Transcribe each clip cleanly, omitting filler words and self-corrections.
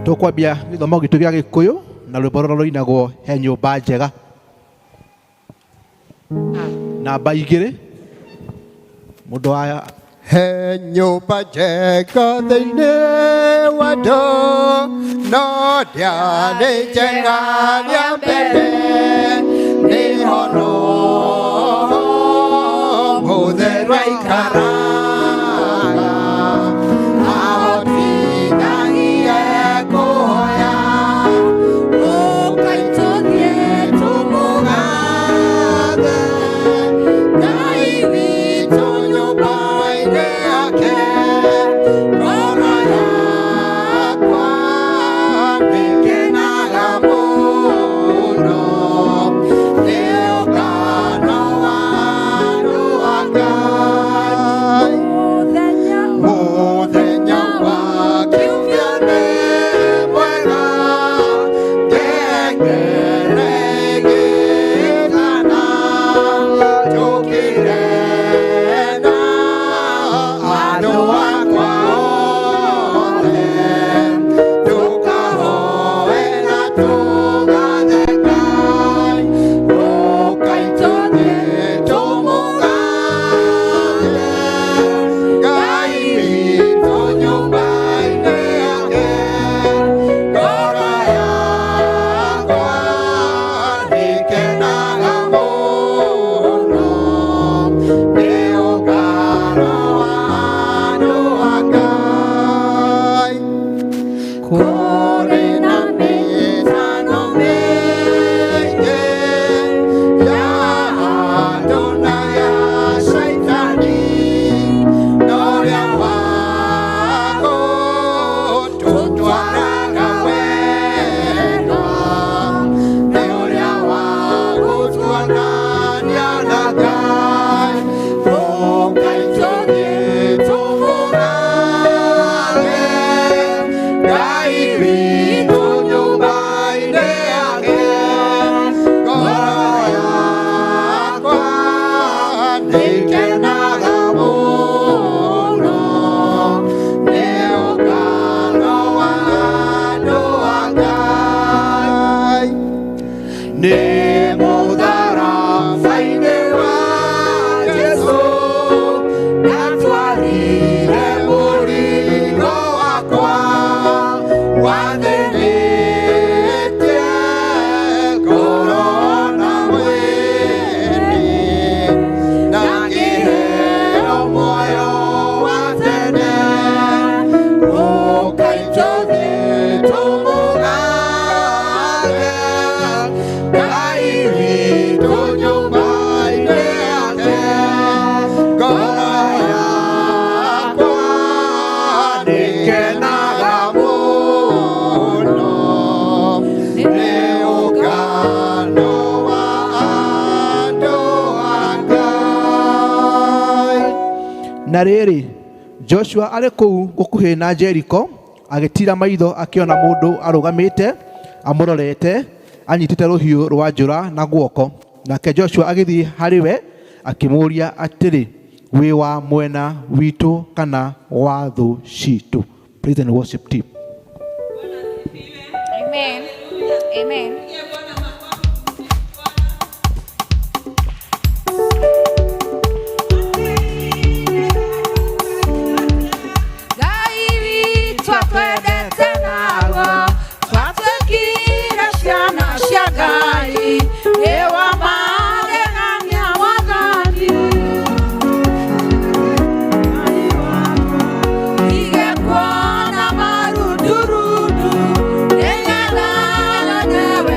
Tũkwambia gĩthomo gitũ gĩa Gĩkũyũ na rwĩmbo rũrĩa rũinagwo He Nyũmba Njega. Namba 2, mũndũ wa He nyũmba njega thĩinĩ wa andũ, no ndĩarĩ njega rĩa mbere, nĩho Roho Mũtheru aikaraga. Ahotithagie kũhoya, ũkai tũthiĩ tũmũgathe Ngai witũ nyũmba-inĩ yake. Ngoro yakwa nĩkenaga mũno nĩ ũngano wa andũ a Ngai. Mũthenya wa kiumia nĩ mwega, ngengere ĩgĩkana, njũkĩre na andũ akwa othe, tũkahoe na tũgathe Ngai. Ũkai tũthiĩ tũmũgathe Ngai witũ nyũmba-inĩ yake. Ngoro yakwa nĩkenaga mũno nĩ ũngano wa andũ a Ngai. Kũrĩ na mĩtano mĩingĩ ya andũ na ya Shaitani, no ũrĩa wa gũtũtwaraga wega nĩ ũrĩa wa gũtuonania na Ngai. Ũkai tũthiĩ tũmũgathe Ngai witũ nyũmba-inĩ yake. Ngoro yakwa nĩkenaga mũno nĩ ũngano wa andũ a Ngai. Nĩ mũtharaba-inĩ wa Jesũ ndatwarire mũrigo wakwa, wathĩnĩtie ngoro na mwĩrĩ, na ngĩheo muoyo wa tene. Ũkai tũthiĩ tũmũgathe Ngai witũ nyũmba-inĩ yake. Ngoro yakwa nĩkenaga mũno nĩ ũngano wa andũ a Ngai. Na rĩrĩ, Joshua arĩ kũu gũkuhĩ na Jeriko, agĩtiira maitho akĩona mũndũ arũgamĩte amũrorete anyitĩte rũhiũ rwa njora na guoko. Nake Joshua agĩthiĩ harĩ we akĩmũũria atĩrĩ, wĩ wa mwena witũ kana wa thũ citũ? Praise and worship team. Amen. Amen. Ngai witũ atwendete naguo, twatuĩkire ciana cia Ngai, nĩ wa magegania Mwathani. Ige kuona marundurundu, nĩgetha nyone.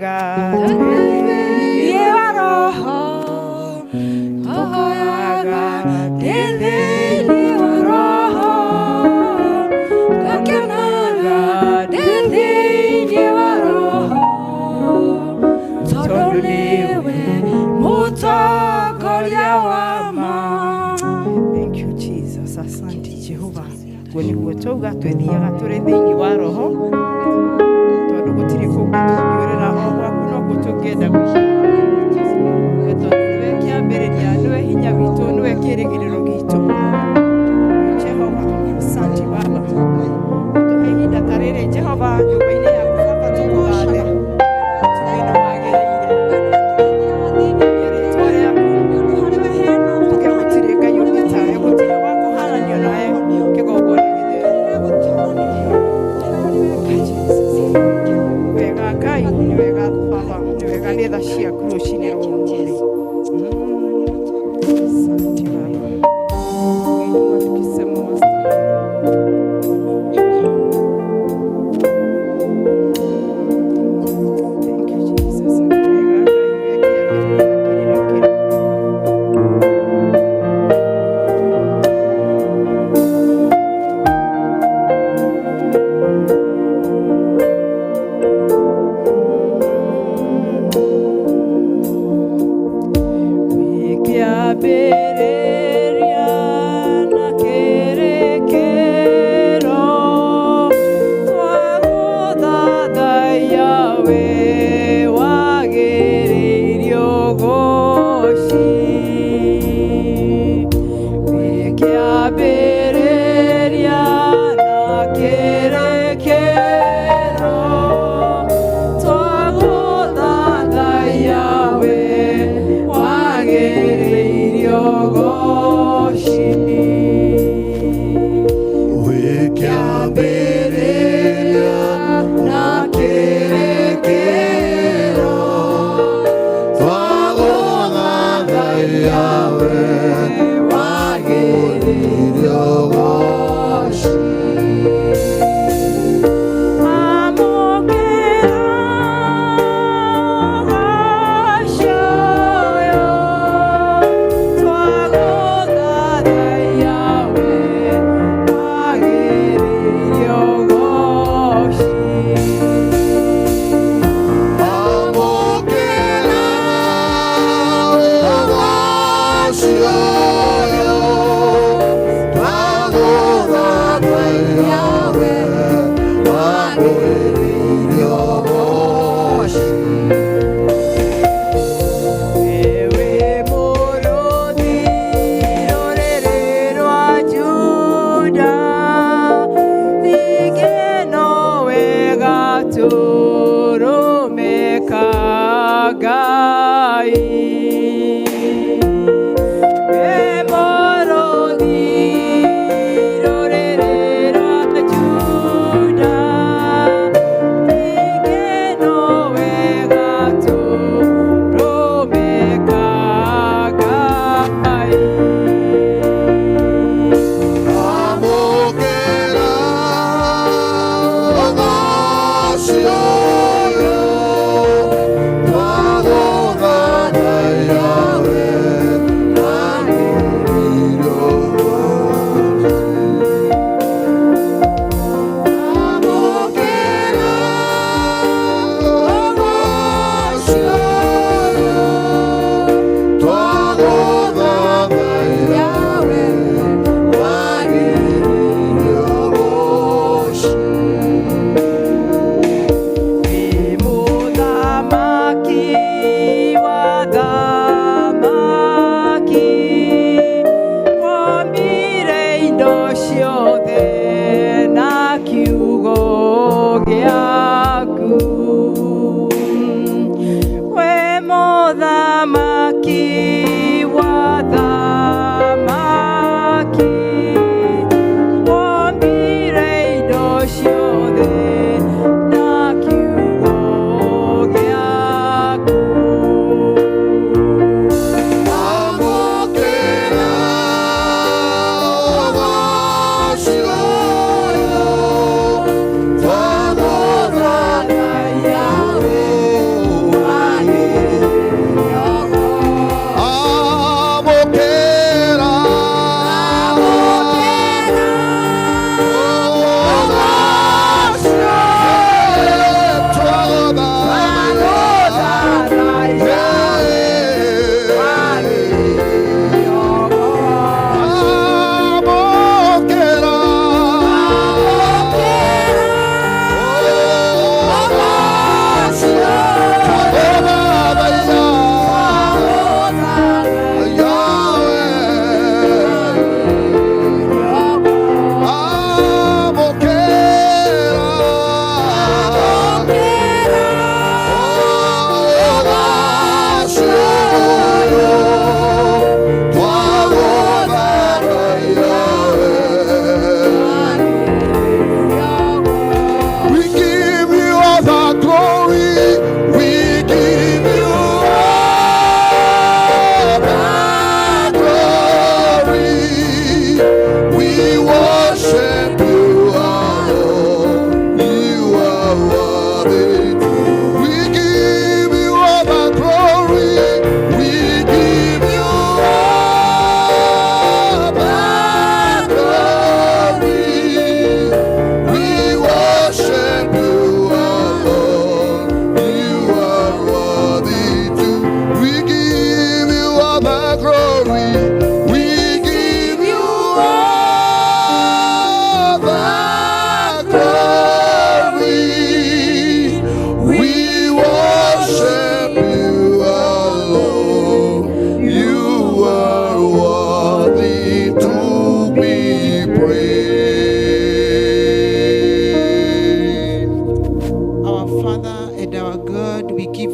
Twakenaga Thĩinĩ wa Roho, tũhoyaga ndĩ thĩinĩ wa Roho, ngakenaga ndĩ thĩinĩ wa Roho, tondũ nĩwe mũtongoria wa ma. Thank you, Jesus. Asante Jehova. Guo nĩguo twauga twĩthiaga tũrĩ thĩinĩ wa roho tondũ gũtirĩ kũngĩ tũngĩũrĩra o gwaku nokuo tũngĩenda gũikara tondũ nĩwe kĩambĩrĩria nĩwe hinya witũ nĩwe kĩĩrĩgĩrĩro gitũ. Jehova, asante Baba, tũhe ihinda ta rĩrĩ Jehova nyũmba-inĩ yaku Baba tũkũgathe tuge nĩ wagĩrĩire rĩtwa rĩaku tuge gũtirĩ Ngai ũngĩ tawe gũtirĩ wa kũharanio nawe kĩgongona gĩtheru. Wega Ngai nĩ wega Baba nĩ wega nĩ tha ciaku rũcinĩ rwa ũmũthĩ. Asante Baba. Inua tukisema wastahili. Thank you, Jesus. Wega Ngai wĩ kĩambĩrĩria kĩrĩra kĩrĩ. Kĩambĩrĩria na kĩrĩkĩro twagũthathaiya we wagĩrĩirio ũgooci. Kĩambĩrĩria na kĩrĩkĩro twagũthathaiya we wagĩrĩirio ũgooci. Wĩkĩambĩrĩria na kĩrĩkĩro twagũthathaiya we wagĩrĩirio ũgooci. Amũkĩra ũgooci ũyũ, twagũthathaiya we wagĩrĩirio ũgooci. Amũkĩra ũgooci ũyũ, twagũthathaiya we wagĩrĩirio ũgooci. Ewe mũrũthi rũrĩrĩ rwa Juda, ningĩ nowe gatũrũme ka Ngai. We mũrũthi rũrĩrĩ rwa Juda, ningĩ nowe gatũrũme ka Ngai. Amũkĩra ũgooci ũyũ, twagũthathaiya we wagĩrĩirio ũgooci. Amũkĩra ũgooci ũyũ, twagũthathaiya we wagĩrĩirio ũgooci. Wĩ mũthamaki wa athamaki, wombire indo ciothe na kiugo gĩaku. We mũthamaki wa athamaki, wombire indo ciothe na kiugo gĩaku. Amũkĩra ũgooci ũyũ, twagũthathaiya we.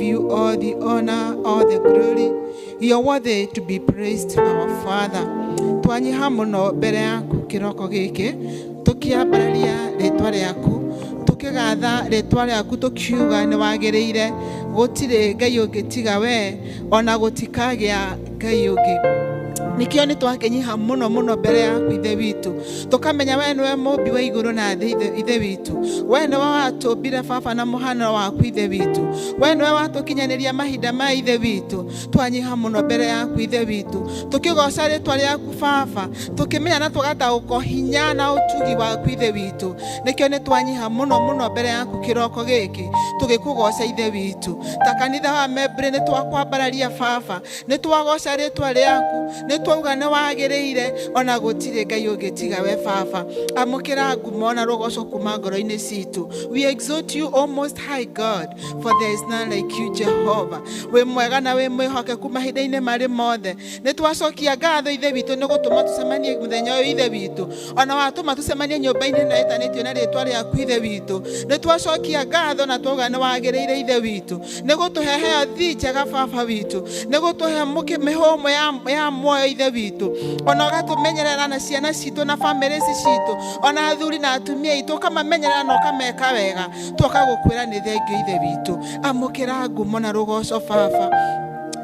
you all the honor, all the glory. You are worthy to be praised, our Father. Twanyiha mũno mbere yaku kĩroko gĩkĩ, tũkĩambararia rĩtwa rĩaku, tũkĩgatha rĩtwa rĩaku, tũkiuga nĩ wagĩrĩire. Gũtirĩ Ngai ũngĩ tiga we, ona gũtikagĩa Ngai ũngĩ. Nikio nĩ twakĩnyiha mũno mũno mbere yaku Ithe witũ, tũkamenya we nĩwe mũmbi wa igũrũ na thĩ. Ithe witũ, we nĩwe watũmbire baba na mũhano waku. Ithe witũ, we nĩwe watũkinyanĩria mahinda ma. Ithe witũ, twanyiha mũno mbere yaku Ithe witũ, tũkĩgoca rĩtwa rĩaku baba, tũkĩmenya na tũgataũkwo hinya na ũtugi waku Ithe witũ. Nĩkĩo nĩ twanyiha mũno mũno mbere yaku kĩroko gĩkĩ, tũgĩkũgoca Ithe witũ. Ta kanitha wa Membley nĩ twakwambararia baba, nĩ twagoca rĩtwa rĩaku, nĩ twauga nĩ wagĩrĩire, ona gũtirĩ Ngai ũngĩ tiga we baba. Amũkĩra ngumo na rũgoco kuma ngoro-inĩ citũ. We exalt you, O most high God, for there is none like you, Jehovah. Wĩ mwega na wĩ mwĩhokeku mahinda-inĩ marĩ mothe. Nĩ twacokia ngatho Ithe witũ nĩ gũtũma tũcemanie mũthenya ũyũ Ithe witũ, ona watũma tũcemanie nyũmba-inĩ ĩno ĩtanĩtio na rĩtwa rĩaku Ithe witũ. Nĩ twacokia ngatho na twauga nĩ wagĩrĩire Ithe witũ, nĩ gũtũhe health njega baba witũ, nĩ gũtũhe mĩhũmũ ya muoyo Ithe witũ, ona ũgatũmenyerera na ciana citũ na bamĩrĩ ici citũ, ona athuri na atumia aitũ ũkamamenyerera na ũkameka wega. Twoka gũkwĩra nĩ thengio Ithe witũ. Amũkĩra ngumo na rũgoco baba.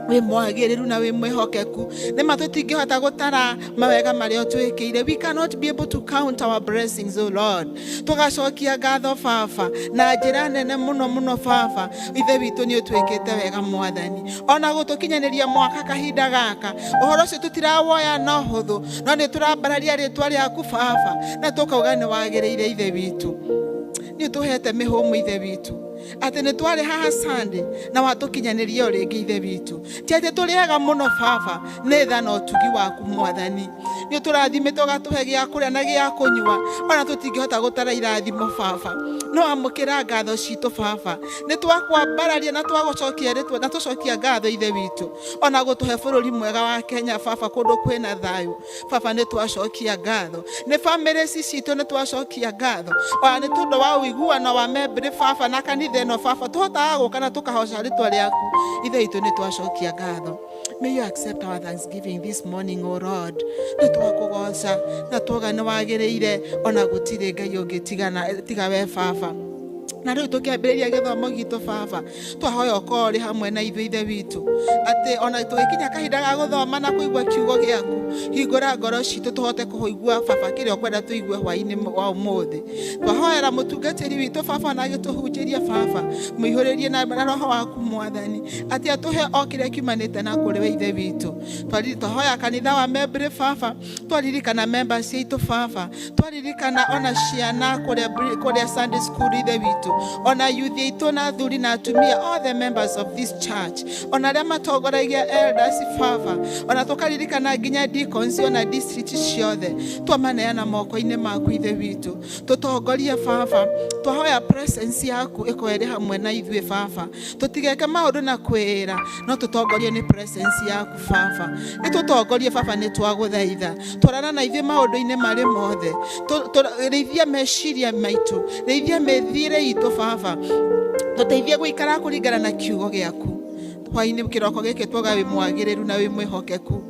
Wĩ mwagĩrĩru na wĩ mwĩhokeku. Nĩma tũtingĩhota gũtara mawega marĩa ũtwĩkĩire. We cannot be able to count our blessings, O Lord. Tũgacokia ngatho baba na njĩra nene mũno mũno baba. Ithe witũ, nĩ ũtwĩkĩte wega mwathani, ona gũtũkinyanĩria mwaka kahinda gaka. Ũhoro ũcio tũtirawoya no hũthũ, no nĩ tũrambararia rĩtwa rĩaku baba na tũkauga nĩ wagĩrĩire Ithe witũ. Nĩ ũtũhete mĩhũmũ Ithe witũ, atĩ nĩ twarĩ haha Sunday na watũkinyanĩria o rĩngĩ Ithe witũ. Ti atĩ tũrĩ ega mũno baba, nĩ tha na ũtugi waku mwathani. Nĩ ũtũrathimĩte ũgatũhe gĩa kũrĩa na gĩa kũnyua, ona tũtingĩhota gũtara irathimo baba. No amũkĩra ngatho citũ baba. Nĩ twakwambararia na twagũcokia rĩtwa na tũcokia ngatho Ithe witũ, ona gũtũhe bũrũri mwega wa Kenya baba, kũndũ kwĩna thayũ baba. Nĩ twacokia ngatho nĩ bamĩrĩ ici citũ, nĩ twacokia ngatho ona nĩ tondũ wa ũiguano wa Membley baba na kanitha ĩno baba, tũhotaga gũka na tũkahoca rĩtwa rĩaku Ithe witũ. Nĩ twacokia ngatho. May you accept our thanksgiving this morning, O Lord. Nĩ twakũgoca na twoga nĩ wagĩrĩire, ona gũtirĩ Ngai ũngĩ tiga we baba. Na rĩu tũkĩambĩrĩria gĩthomo gitũ baba, twahoya ũkorwo ũrĩ hamwe na ithuĩ Ithe witũ, atĩ ona tũgĩkinya kahinda ga gũthoma na kũigua kiugo gĩaku, hingũra ngoro citũ tũhote kũigua baba kĩrĩa ũkwenda tũigue hwaĩ-inĩ wa ũmũthĩ. Twahoera mũtungatĩri witũ baba, ona agĩtũhunjĩria baba, mũihũrĩrie na roho waku mwathani, atĩ atũhe o kĩrĩa kiumanĩte na kũrĩ we Ithe witũ. Twahoya kanitha wa Membley baba, twaririkana members aitũ baba, twaririkana ona ciana kũrĩa Sunday school Ithe witũ, ona youth aitũ na athuri na atumia, all the members of this church, ona arĩa matongoragia elders baba, ona tũkaririkana nginya deacons, ona district ciothe, twamaneana moko-inĩ maku Ithe witũ. Tũtongorie baba. Twahoya presence yaku ĩkorwo ĩrĩ hamwe na ithuĩ baba, tũtigeke maũndũ na kwĩra, no tũtongorie nĩ presence yaku baba. Nĩ tũtongorie baba, nĩ twagũthaitha, twarana na ithuĩ maũndũ-inĩ marĩ mothe. Rĩithia meciria maitũ, rĩithia mĩthiĩre itũ baba, tũteithie gũikara kũringana na kiugo gĩaku. Hwainĩ kĩroko gĩkĩ twoga wĩ mwagĩrĩru na wĩ mwĩhokeku.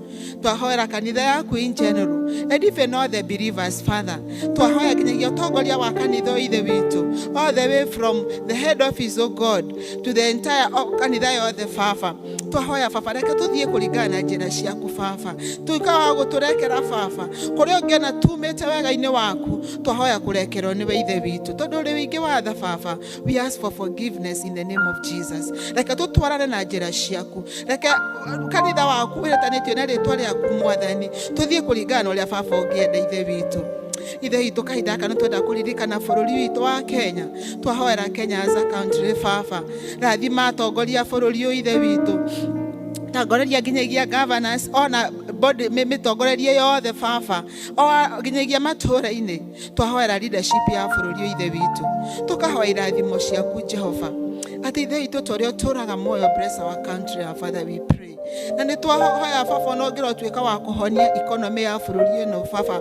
Twahoera kanitha yaku in general and even all the believers, Father. Twahoya nginyagia ũtongoria wa kanitha o Ithe witũ, all the way from the head office, o God, to the entire kanitha yothe baba. Twahoya baba, reke tũthiĩ kũringana na njĩra ciaku baba. Tuĩka wa gũtũrekera baba kũrĩa ũngĩona tumĩte wega-inĩ waku. Twahoya kũrekerwo nĩwe Ithe witũ, tondũ ũrĩ wĩingĩ wa tha baba. We ask for forgiveness in the name of Jesus. Reke tũtwarane na njĩra ciaku, reke kanitha waku wĩtanĩtio na rĩtwa rĩaku mwathani, tũthiĩ kũringana na ũrĩa baba ũngĩenda Ithe witũ. Ithe witũ, kahinda gaka nĩ twenda kũririkana bũrũri witũ wa Kenya. Twahoera Kenya as a country baba. Rathima atongoria a bũrũri ũyũ Ithe witũ, tongoreria nginyagia governors, ona body mĩtongorerie yothe baba, o nginyagia matũũra-inĩ. Twahoera leadership ya bũrũri ũyũ Ithe witũ, tũkahoya irathimo ciaku Jehova, atĩ Ithe witũ ta ũrĩa ũtũũraga muoyo, bless our country, our Father, we pray. Na nĩ twahoya baba, ona ũngĩrotuĩka wa kũhonia economy ya bũrũri ĩno baba.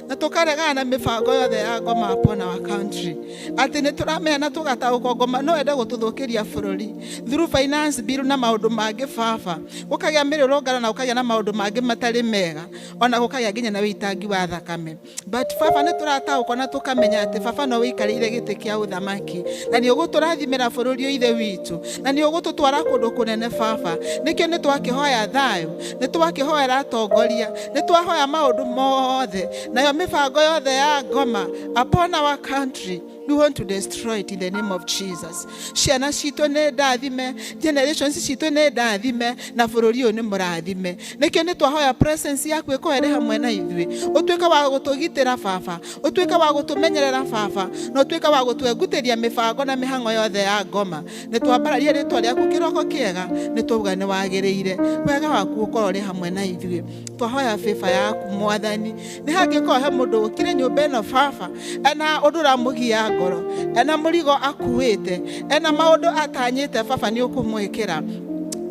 Na tũkaregana na mĩbango yothe ya ngoma upon our country. Atĩ nĩ tũramenya na tũgataũkwo ngoma no ende gũtũthũkĩria bũrũri through finance bill na maũndũ mangĩ baba. Gũkagĩa mĩrũrũngano na gũkagĩa na maũndũ mangĩ matarĩ mega, ona gũkagĩa nginya na wĩitangi wa thakame. But baba, nĩ tũrataũkwo na tũkamenya atĩ baba no wĩikarĩire gĩtĩ kĩa ũthamaki na nĩ ũgũtũrathimĩra bũrũri ũyũ ithe witũ, na nĩ ũgũtũtwara kũndũ kũnene baba. Nĩkĩo nĩ twakĩhoya thayũ, nĩ twakĩhoera atongoria, nĩ twahoya maũndũ mothe, nayo mĩbango yothe ya ngoma upon our country, we want to destroy it in the name of Jesus. Ciana citũ nĩ ndathime, generations citũ nĩ ndathime, na bũrũri ũyũ nĩ mũrathime. Nĩkĩo nĩ twahoya presence yaku ĩkorwo ĩrĩ hamwe na ithuĩ, ũtuĩke wa gũtũgitĩra baba, ũtuĩke wa gũtũmenyerera baba, na ũtuĩke wa gũtwengutĩria mĩbango na mĩhang'o yothe ya ngoma. Nĩ twambararia rĩtwa rĩaku kĩroko kĩega, nĩ twauga nĩ wagĩrĩire, wega waku ũkorwo ũrĩ hamwe na ithuĩ. Twahoya favor yaku mwathani. Nĩ hangĩkorwo he mũndũ ũkire nyũmba ĩno baba, ena ũndũ ũramũgia ngoro, ena mũrigo akuĩte, ena maũndũ atanyĩte, baba nĩ ũkũmwĩkĩra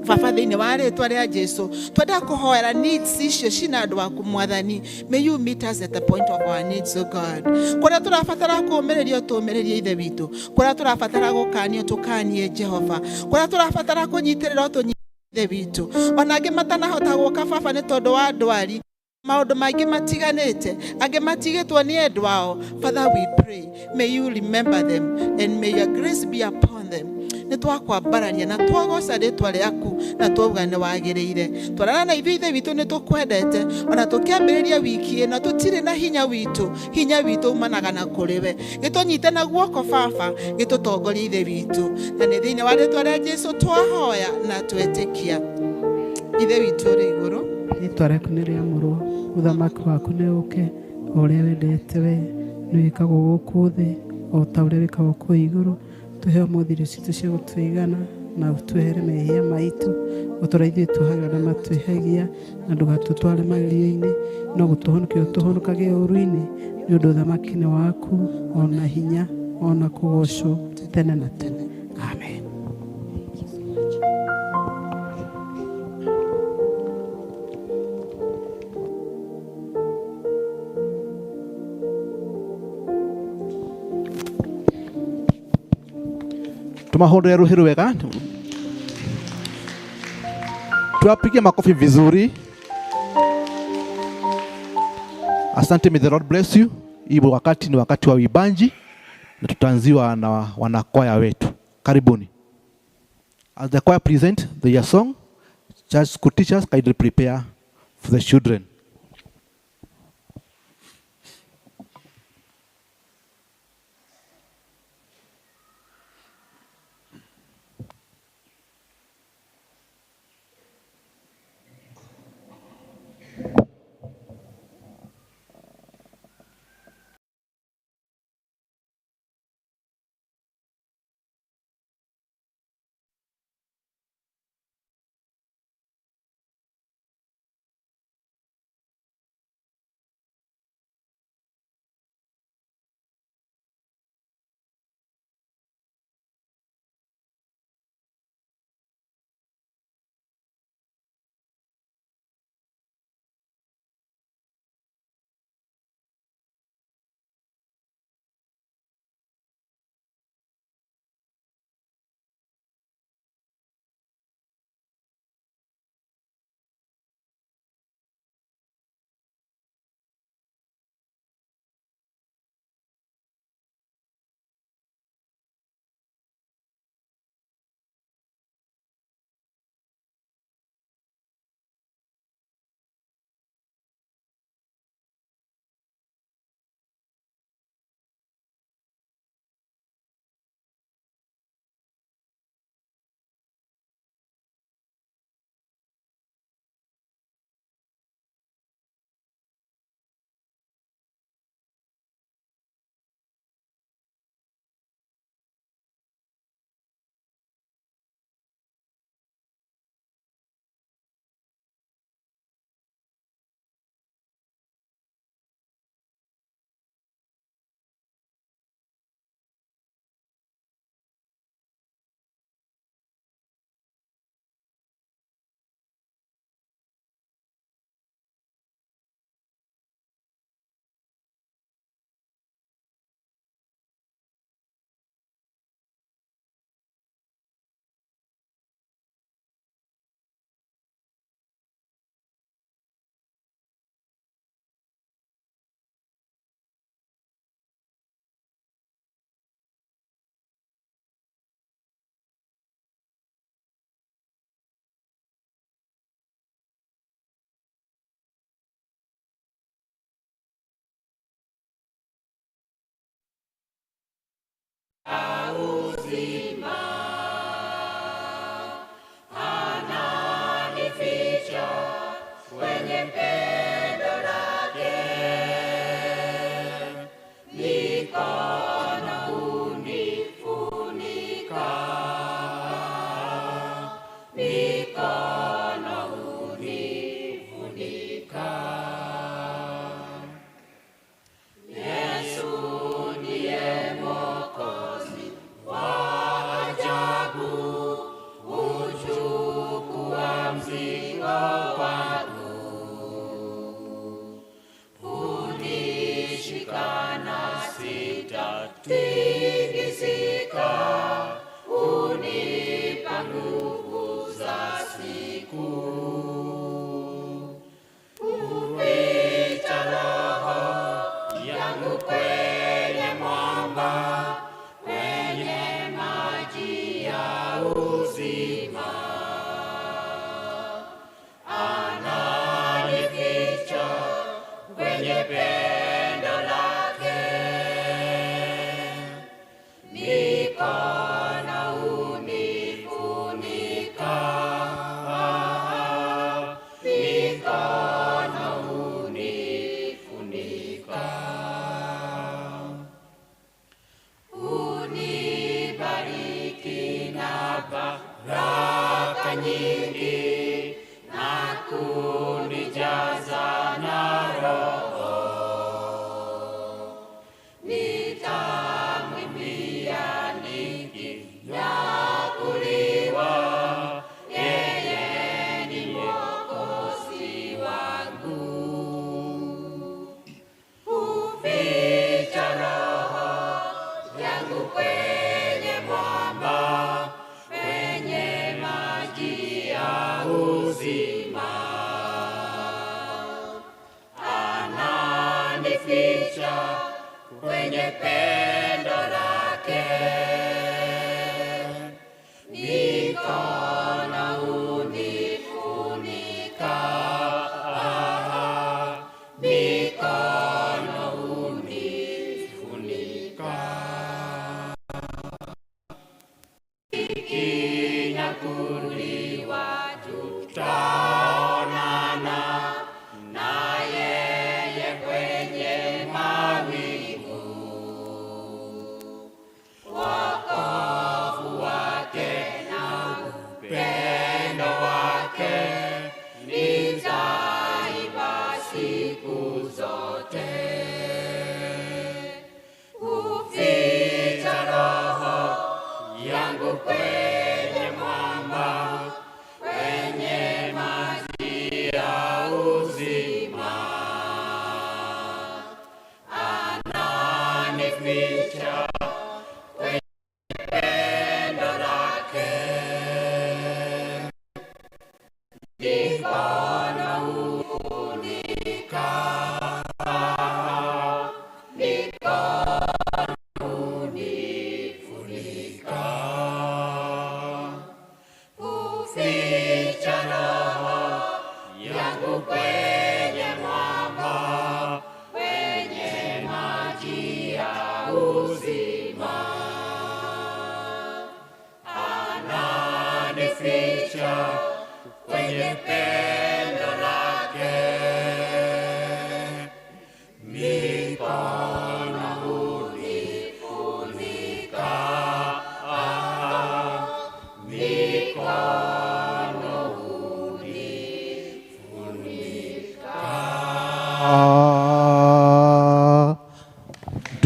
baba thĩinĩ wa rĩtwa rĩa Jesu. Twenda kũhoera needs icio cina andũ aku mwathani. May you meet us at the point of our needs, oh God. Kũrĩa tũrabatara kũũmĩrĩrio, tũũmĩrĩrie ithe witũ. Kũrĩa tũrabatara gũkanio, tũkanie Jehova. Kũrĩa tũrabatara kũnyitĩrĩrwo, tũnyitĩrĩre ithe witũ. Ona angĩ matanahota gũka baba nĩ tondũ wa ndwari, maũndũ maingĩ matiganĩte, angĩ matigĩtwo nĩ endwa ao, Father, we pray, may you remember them and may your grace be upon them. Nĩ twakwambararia na twagoca rĩtwa rĩaku na twauga nĩ wagĩrĩire. Twarana na ithuĩ ithe witũ, nĩ tũkwendete. Ona tũkĩambĩrĩria wiki ĩno, tũtirĩ na hinya witũ, hinya witũ umanaga na kũrĩ we. Gĩtũnyite na guoko baba, gĩtũtongorie ithe witũ, na nĩ thĩinĩ wa rĩtwa rĩa Jesu twahoya na twetĩkia. Ithe witũ ũrĩ igũrũ, rĩtwa rĩaku nĩ rĩamũrwo, ũthamaki waku nĩ ũke, o ũrĩa wendete we nĩ wĩkagwo gũkũ thĩ o ta ũrĩa wĩkagwo kũu igũrũ. Tũhe ũmũthĩ irio citũ cia gũtũigana, na ũtuohere mehia maitũ o ta ũrĩa ithuĩ tuohagĩra arĩa matwĩhagia, na ndũgatũtware magerio-inĩ, no gũtũhonokia ũtũhonokagie ũũru-inĩ, nĩ ũndũ ũthamaki nĩ waku, ona hinya, ona kũgocwo tene na tene. Amen. Tumahondere ruhi rwega, tuwapigie makofi vizuri. Asante, may the Lord bless you. Hii wakati ni wakati wa uimbaji na tutaanziwa na wanakwaya wetu. Karibuni. As the choir present their song, church school teachers kindly prepare for the children.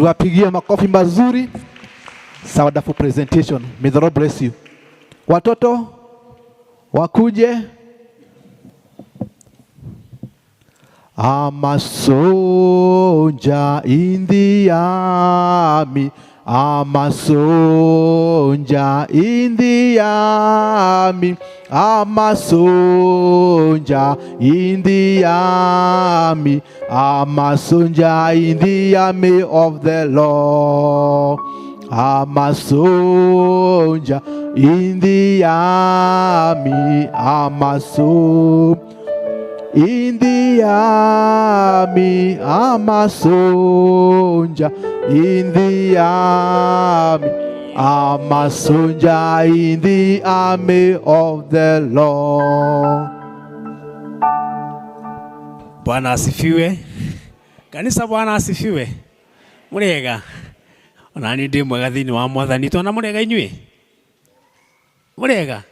Tuwapigie makofi mazuri. It's a wonderful presentation. May the Lord bless you. Watoto wakuje. I'm a soldier in the army. I'm a soldier in the army. I'm a soldier in the army. I'm a soldier in the army of the Lord. I'm a soldier in the army. I'm a soldier in the army. I'm a soldier in the army. I'm a soldier in the army of the Lord. Bwana asifiwe. Kanisa, Bwana asifiwe. Muriega. Ona ni ndi mwega thiini wa Mwathani twana muriega inyui. Muriega.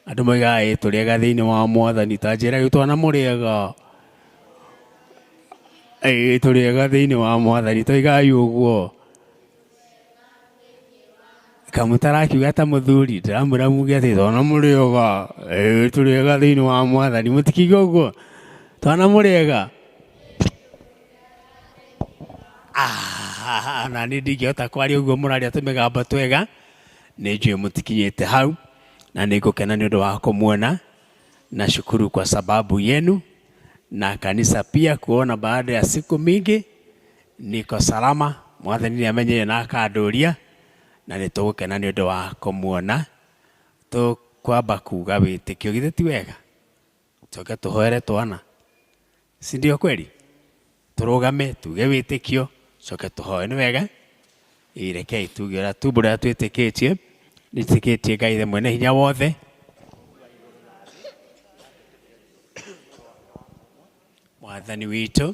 Andu moigaga ĩ tũrĩega thĩinĩ wa Mwathani ta njĩra gĩ twana mũrĩega. Ĩ tũrĩega thĩinĩ wa Mwathani toigai ũguo. Kamũtarakiuga ta mũthuri ndĩramwĩra muge atĩ twana mũrĩega. Ĩ tũrĩega thĩinĩ wa Mwathani mũtikiuga ũguo. Twana mũrĩega. Ah, na niĩ ndingĩhota kwaria ũguo mũraria tũmĩgambo twega nĩ njũĩ mũtikinyĩte hau na nĩ ngũkena nĩ ũndũ wa kũmuona na shukuru kwa sababu yenu na kanisa pia kuona baada ya siku mingi niko salama. Mwathani nĩ amenyire na akandũria na nĩ tũgũkena nĩ ũndũ wa kũmuona. Tũkwamba kuga wĩtĩkio githĩ ti wega, tũke tũhoere twana, si ndio kweli? Tũrũgame tuge wĩtĩkio coke tũhoe, nĩ wega? Ĩ, rekei tuge ũrĩa tumbũre ũrĩa twĩtĩkĩtie. Nĩtĩkĩtie Ngai Ithe mwene hinya wothe Mwathani witũ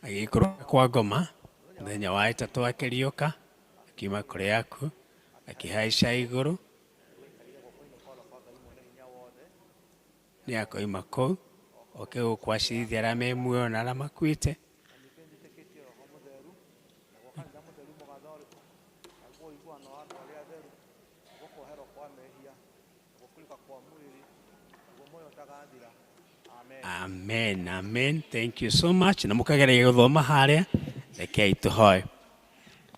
agĩikũrũka kwa ngoma mũthenya wa ĩtatũ akĩriũka akiuma kũrĩ akuũ akĩhaica igũrũ nĩ akoima kũu oke gũkũ acirithia arĩa me muoyo na arĩa makuĩte. Amen, amen. Thank you so much. Na mũkageragia gũthoma harĩa, rekei tũhoe.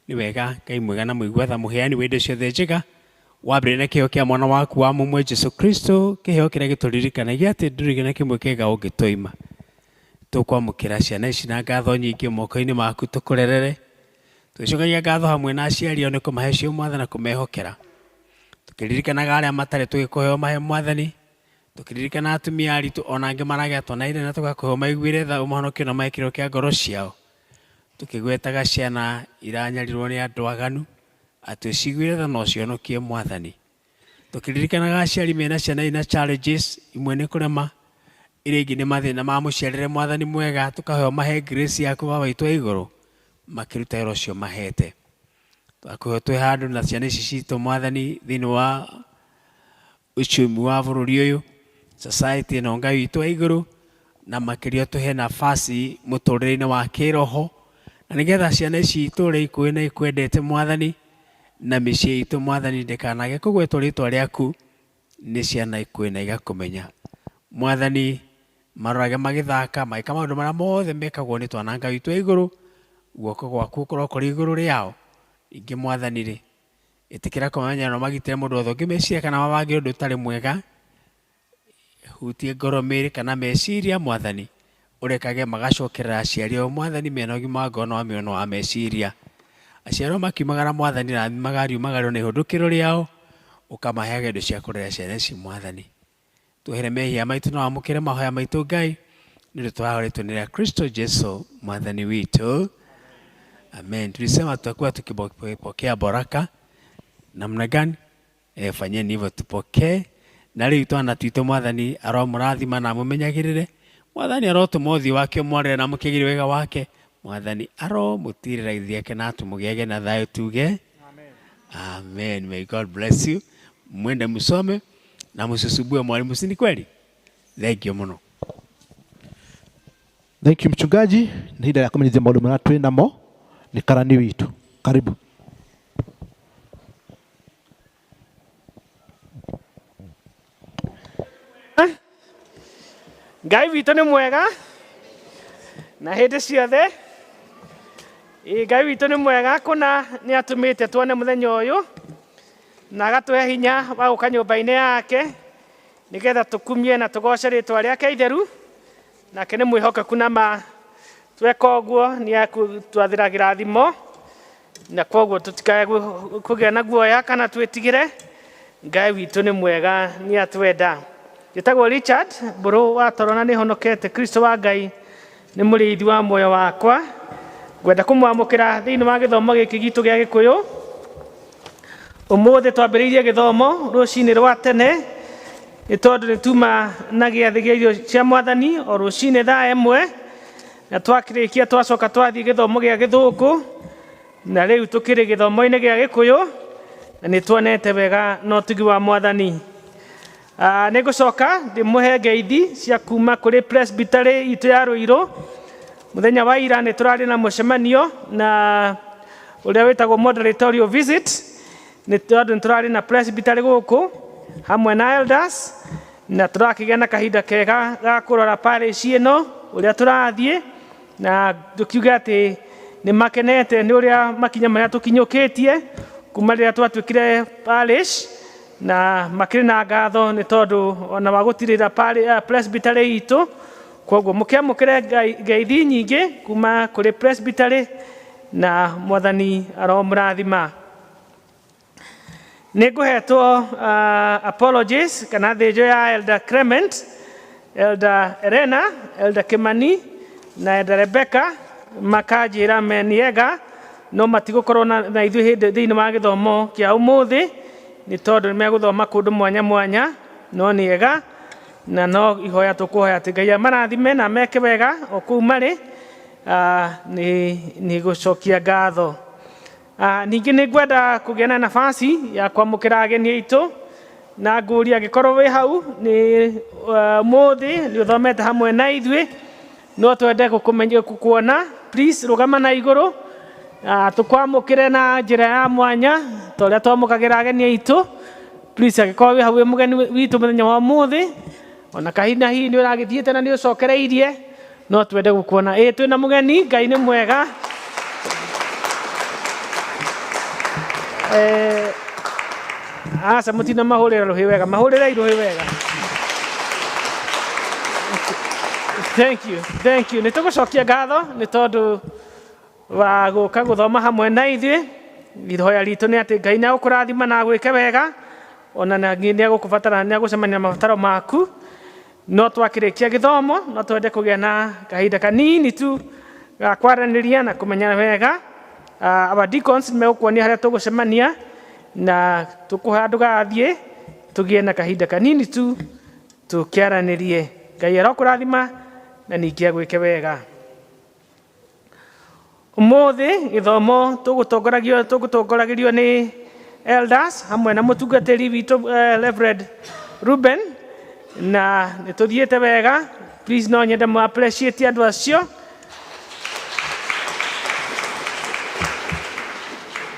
Nĩ wega Ngai mwega na mũigua tha mũheani wa indo ciothe njega wambĩrĩria na kĩheo kĩa mwana waku wa mũmwe Jesu Kristo, kĩheo kĩrĩa gĩtũririkanagia atĩ ndũrĩ na kĩmwe kĩega ũngĩtũima. Tũkwamũkĩra ciana ici na ngatho nyingĩ moko-inĩ maku tũkũrerere. Tũgĩcokagia ngatho hamwe na aciari ao nĩ kũmahe cio Mwathani na kũmehokera. Tũkĩririkanaga arĩa matarĩ tũgĩkũheo mahe Mwathani, tũkĩririkana atumia aritũ ona angĩ maragĩa twana ira na tũgakũheo maiguĩre tha ũmahonokio na mahe kĩrĩro kĩa ngoro ciao. Tũkĩgwetaga ciana iranyarirwo nĩ andũ aganu atĩ ũciguĩre tha na ũcihonokie Mwathani. Tũkĩririkanaga aciari mena ciana ina challenges, imwe nĩ kũrema, iria ingĩ nĩ mathĩna ma mũciarĩre Mwathani mwega, tũkaheo mahe grace yaku Baba witũ wa igũrũ makĩruta wĩra ũcio mahete. Twakũheo twĩ handũ na ciana ici citũ Mwathani thĩinĩ wa uchumi wa bũrũri ũyũ, society ĩno Ngai witũ wa igũrũ, na makĩria tũhe nafasi mũtũrĩre-inĩ wa kĩroho, na nĩgetha ciana ici itũre ikũĩ na ikwendete Mwathani, na mĩciĩ itũ Mwathani ndĩkanage kũgwetwo rĩtwa rĩaku nĩ ciana ikũĩ na igakũmenya. Mwathani marorage magĩthaka magĩka maũndũ marĩa mothe mekagwo nĩ twana Ngai witũ wa igũrũ, guoko gwaku gũkorwo kũrĩ igũrũ rĩao. Ningĩ Mwathani rĩ, ĩtĩkĩra kũmamenya na ũmagitĩre mũndũ wothe ũngĩmeciria kana mabangĩre ũndũ ũtarĩ mwega, hutie ngoro mĩĩrĩ kana meciria Mwathani, ũrekage magacokerera aciari ao Mwathani mena ũgima wa ngoro na wa mĩĩrĩ na wa meciria. Aciari ao makiumagara Mwathani rathimaga riumagario na ihũndũkĩro rĩao, ũkamaheaga indo cia kũrera ciana ici Mwathani. Tuohere mehia maitũ na wamũkĩre mahoya maitũ Ngai, nĩ ũndũ tũrahoretwo nĩ rĩa Kristo Jesu Mwathani witũ. Amen. Tulisema tutakuwa tukipokea baraka namna gani? E, fanyeni hivyo tupokee. Na rĩu twana twitũ Mwathani aromũrathima na amũmenyagĩrĩre. Mwathani arotũma ũthiũ wake ũmwarĩre na amũkĩgĩre wega wake. Mwathani aromũtirĩra ithiĩ na atũmũgĩage na thayũ tuge amen. May God bless you. Mwende msome na msisumbue mwalimu, si ni kweli? Thank you mũno. Thank you mchungaji. Nĩ ihinda rĩa kũmenyithia maũndũ marĩa twĩ namo nĩ karani witũ. Karibu. Ngai witũ nĩ mwega na hĩndĩ ciothe. Ĩ, Ngai witũ nĩ mwega kũna nĩ atũmĩte tuone mũthenya ũyũ na agatũhe hinya wa gũka nyũmba-inĩ yake nĩgetha tũkumie na tũgoce rĩtwa rĩake itheru, nake nĩ mwĩhokeku na ma tweka ũguo nĩ akũtwathĩra kĩrathimo, na kwoguo tũtikae kũgĩa na guoya kana twĩtigĩre. Ngai witũ nĩ mwega, nĩ atwenda. Njĩtagwo Richard Mbũrũ wa toro na nĩ honokete Kristo wa Ngai nĩ mũrĩithi wa muoyo wakwa. Ngwenda kũmwamũkĩra thĩinĩ wa gĩthomo gĩkĩ gitũ gĩa Gĩkũyũ. Ũmũthĩ twambĩrĩirie gĩthomo rũcinĩ rwa tene nĩ tondũ nĩ tuma na gĩathĩ gĩa irio cia mwathani o rũcinĩ thaa ĩmwe na twakĩrĩkia twacoka twathiĩ gĩthomo gĩa gĩthũngũ na rĩu tũkĩrĩ gĩthomo-inĩ gĩa Gĩkũyũ na nĩ tuonete wega na ũtugi wa mwathani. Nĩ ngũcoka ndĩmũhe ngeithi cia kuma kũrĩ presbytery itũ ya Ruiru. Mũthenya wa ira nĩ tũrarĩ na mũcemanio na ũrĩa wĩtagwo moderatorial visit, nĩ tondũ nĩ tũrarĩ na presbytery gũkũ hamwe na elders, na tũrakĩgĩa na kahinda kega ga kũrora parish ĩno ũrĩa tũrathiĩ, na tũkiuge atĩ nĩ makenete nĩ ũrĩa makinya marĩa tũkinyũkĩtie kuma rĩrĩa twatuĩkire parish, na makĩrĩ na ngatho nĩ tondũ ona wa gũtirĩra presbytery itũ. Koguo mũkĩamũkĩre ngeithi nyingĩ kuma kũrĩ presbytery na mwathani aromũrathima. Nĩ ngũhetwo apologies kana thĩnjo ya Elder Clement, Elder Elena, Elder Kimani na Elder Rebecca, makanjĩra me nĩ ega no matigũkorwo na ithuĩ hĩndĩ thĩinĩ wa gĩthomo kĩa ũmũthĩ nĩ tondũ nĩ megũthoma kũndũ mwanya mwanya, no nĩ ega na no ihoya tũkũhoya atĩ Ngai amarathime na meke wega o kũu marĩ. Nĩ gũcokia ngatho. Ningĩ nĩ ngwenda kũgĩa na nafasi ya kwamũkĩra ageni aitũ na ngũria angĩkorwo wĩ hau nĩ ũmũthĩ nĩ ũthomete hamwe na ithuĩ, no twende gũkũmenya gũkuona, please rũgama na igũrũ, tũkwamũkĩre na njĩra ya mwanya ta ũrĩa twamũkagĩra ageni aitũ. Please angĩkorwo wĩ hau wĩ mũgeni witũ mũthenya wa ũmũthĩ, ona kahinda hihi nĩ ũragĩthiĩte na nĩ ũcokereirie, no twende gũkuona. Ĩ twĩna mũgeni, Ngai nĩ mwega. Aca mũtina mahũrĩra rũhĩ wega, mahũrĩrei rũhĩ wega. Thank you, thank you. Nĩ tũgũcokia ngatho nĩ tondũ wa gũka gũthoma hamwe na ithuĩ. Ihoya ritũ nĩ atĩ Ngai nĩ agũkũrathima na agwĩke wega, ona nĩ agũkũbatara, nĩ agũcemania na mabataro maku. No twakĩrĩkia gĩthomo no twende kũgĩa na kahinda kanini tu ga kwaranĩria na kũmenyana wega. Our deacons nĩ megũkuonia harĩa tũgũcemania na tũkũhe ndũgathiĩ, tũgĩe na kahinda kanini tu tũkĩaranĩrie. Ngai arokũrathima na ningĩ agwĩke wega. Ũmũthĩ gĩthomo tũgũtongoragĩrio nĩ elders hamwe na mũtungatĩri witũ Reverend Ruben, na nĩ tũthiĩte wega. Please no nyende mũ appreciate andũ acio.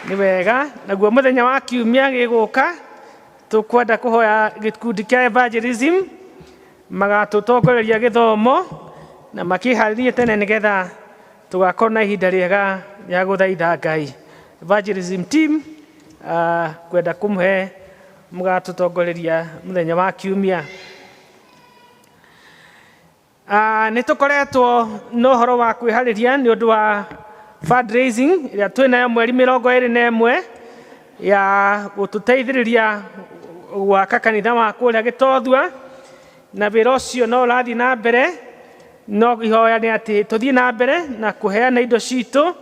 Nĩ wega. Naguo mũthenya wa kiumia gĩgũka tũkwenda kũhoya gĩkundi kĩa evangelism magatũtongoreria gĩthomo na makĩharĩrie tene nĩgetha tũgakorwo na ihinda rĩega rĩa gũthaitha Ngai. Evangelism team, kwenda kũmũhe mũgatũtongoreria mũthenya wa kiumia. Nĩ tũkoretwo na ũhoro wa kwĩharĩria nĩ ũndũ wa fundraising ĩrĩa twĩnayo mweri 21 ya gũtũteithĩrĩria gwaka kanitha wa kũrĩa Gĩtothua, na wĩra ũcio no ũrathiĩ na mbere. No ihoya nĩ atĩ tũthiĩ na mbere na kũheana indo citũ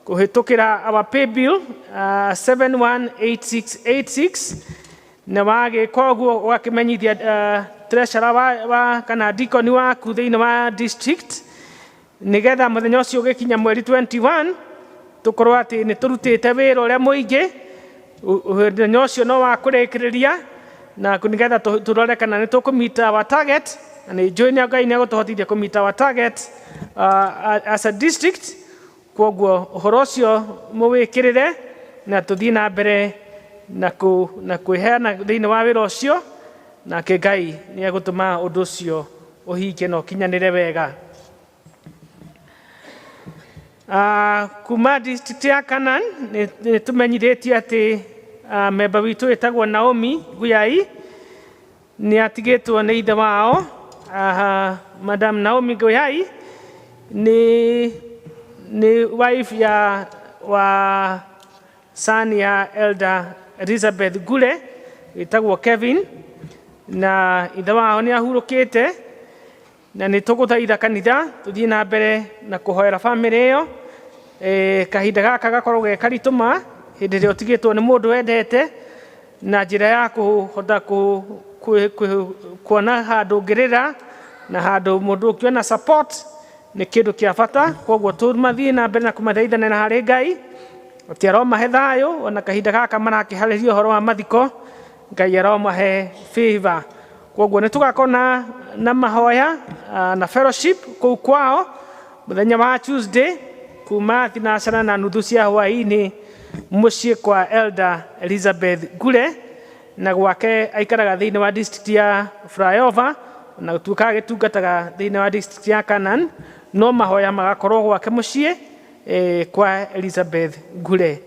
kũhĩtũkĩra our pay bill 718686, na wagĩka ũguo ũgakĩmenyithia treasurer wa kana deacon waku thĩinĩ wa district, nĩgetha mũthenya ũcio ũgĩkinya mweri 21 tũkorwo atĩ nĩ tũrutĩte wĩra ũrĩa mũingĩ. Mũthenya ũcio no wa kũrĩkĩrĩria na nĩgetha tũrore kana nĩ tũkũmeet our target, na nĩ njũĩ nĩ Ngai nĩ egũtũhotithia kũmeet our target as a district. Koguo ũhoro ũcio mũwĩkĩrĩre na tũthiĩ na mbere na kwĩheana thĩinĩ wa wĩra ũcio, nake Ngai nĩ egũtũma ũndũ ũcio ũhinge na ũkinyanĩre wega. Kuma district ya Canaan nĩ tũmenyithĩtio atĩ memba witũ ĩtagwo Naomi Nguyai nĩ atigĩtwo nĩ ithe wao. Madam Naomi Nguyai nĩ wife ya wa son ya Elder Elizabeth Gure wĩtagwo Kevin. Na ithe wao nĩ ahurũkĩte na nĩ tũgũthaitha kanitha tũthiĩ na mbere na kũhoera bamĩrĩ ĩyo. Kahinda gaka gakorwo ge karitũ ma hĩndĩ ĩrĩa ũtigĩtwo nĩ mũndũ wendete na njĩra ya kũhota kuona handũ ũngĩrĩra na handũ mũndũ ũngĩona support nĩ kĩndũ kĩa bata. Koguo tũmathiĩ na mbere na kũmathaithanĩra harĩ Ngai atĩ aromahe thayũ ona kahinda gaka marakĩharĩria ũhoro wa mathiko, Ngai aromahe favor. Koguo nĩ tũgakorwo na mahoya na fellowship kũu kwao mũthenya wa Tuesday kuma thinacara na nuthu cia hwaĩ-inĩ mũciĩ kwa Elder Elizabeth Ngure, na gwake aikaraga thĩinĩ wa district ya Flyover na gũtuĩka agĩtungataga thĩinĩ wa district ya Canaan, no mahoya magakorwo gwake mũciĩ kwa Elizabeth Ngure.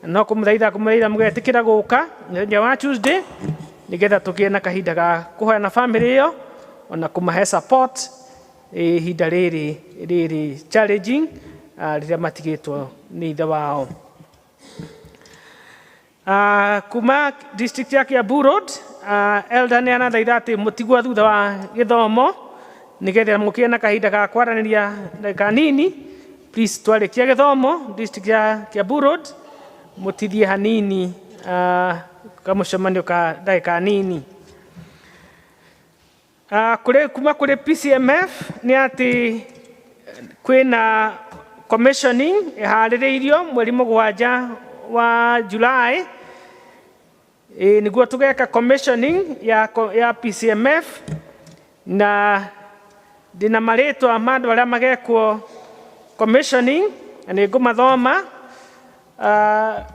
No kũmũthaitha mũgetĩkĩra gũka mũthenya wa Tuesday nĩgetha tũgĩe na kahinda ga kũhoya na bamĩrĩ ĩyo ona kũmahe support ihinda rĩrĩ rĩrĩ challenging rĩrĩa matigĩtwo nĩ ithe wao. Kuma district ya Kiambu Road, elder nĩ arathaitha atĩ mũtigwo thutha wa gĩthomo nĩgetha mũkĩe na kahinda ga kwaranĩria ndagĩka nini. Please twarĩkia gĩthomo district ya Kiambu Road mũtithie hanini kamũcemanio ka ndagĩka nini. Kuma kũrĩ PCMF nĩ atĩ kwĩna commissioning ĩharĩrĩirio mweri 7 wa July. Nĩguo tũgeka commissioning ya PCMF na ndĩna marĩtwa ma andũ arĩa magekwo commissioning na nĩ ngũmathoma.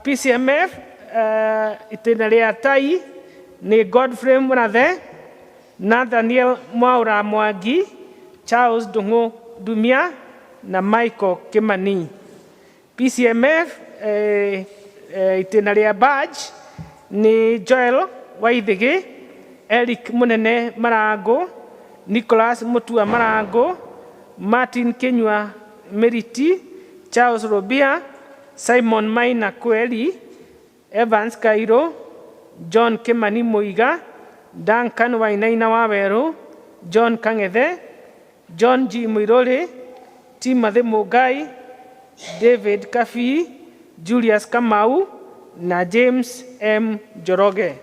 PCMF itĩna rĩa tai nĩ Godfrey Mũrathe, Nathaniel Mwaura Mwangi, Charles Ndung'u Ndumia na Michael Kimani. PCMF itĩna rĩa badge nĩ Joel Waithigi, Eric Munene Marango, Nicholas Mutua Marango, Martin Kinyua Meriti, Charles Robia, Simon Maina Kweli, Evans Kairo, John Kimani Muiga, Duncan Wainaina Waweru, John Kang'ethe, John G. Muiruri, Timothy Mugai, David Kafi, Julius Kamau na James M. Njoroge.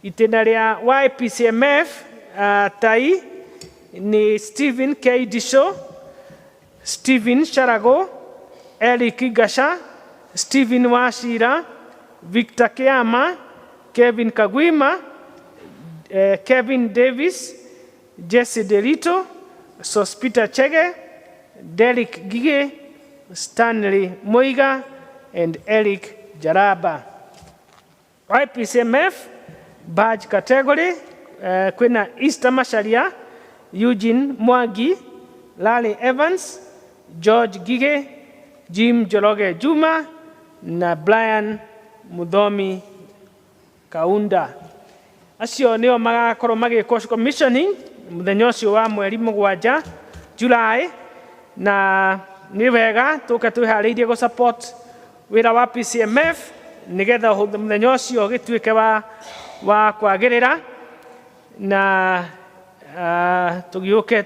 Itĩna rĩa YPCMF tai ni Stephen K. Disho, Stephen Sharago, Eric Gasha, Stephen Wachira, Victor Kiama, Kevin Kagwima, Kevin Davis, Jesse Delito, Sospita Chege, Derek Gige, Stanley Moiga, and Eric Jaraba. YPCMF badge category kwina Easter Macharia, Eugene Mwangi, Larry Evans, George Gige, Jim Njoroge Juma na Brian Muthomi Kaunda. Acio nĩo magakorwo magĩkwo commissioning mũthenya ũcio wa mweri 7 July, na nĩ wega tũke twĩharĩirie gũ support wĩra wa PCMF nĩgetha mũthenya ũcio gĩtuĩke wa kwagĩrĩra na tũgĩũke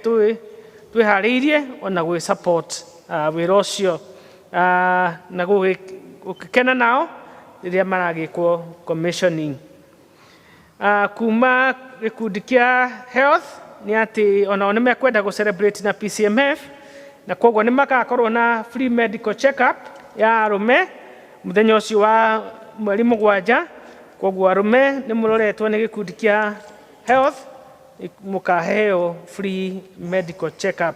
twĩharĩirie ona gwĩ support wĩra ũcio na gũgĩkena nao rĩrĩa maragĩkwo commissioning. Kuma gĩkundi kĩa health nĩ atĩ onao nĩ mekwenda gũ celebrate na PCMF na koguo nĩ magakorwo na free medical check-up ya arũme mũthenya ũcio wa mweri 7. Koguo arũme nĩ mũroretwo nĩ gĩkundi kĩa health mũkaheo free medical check-up.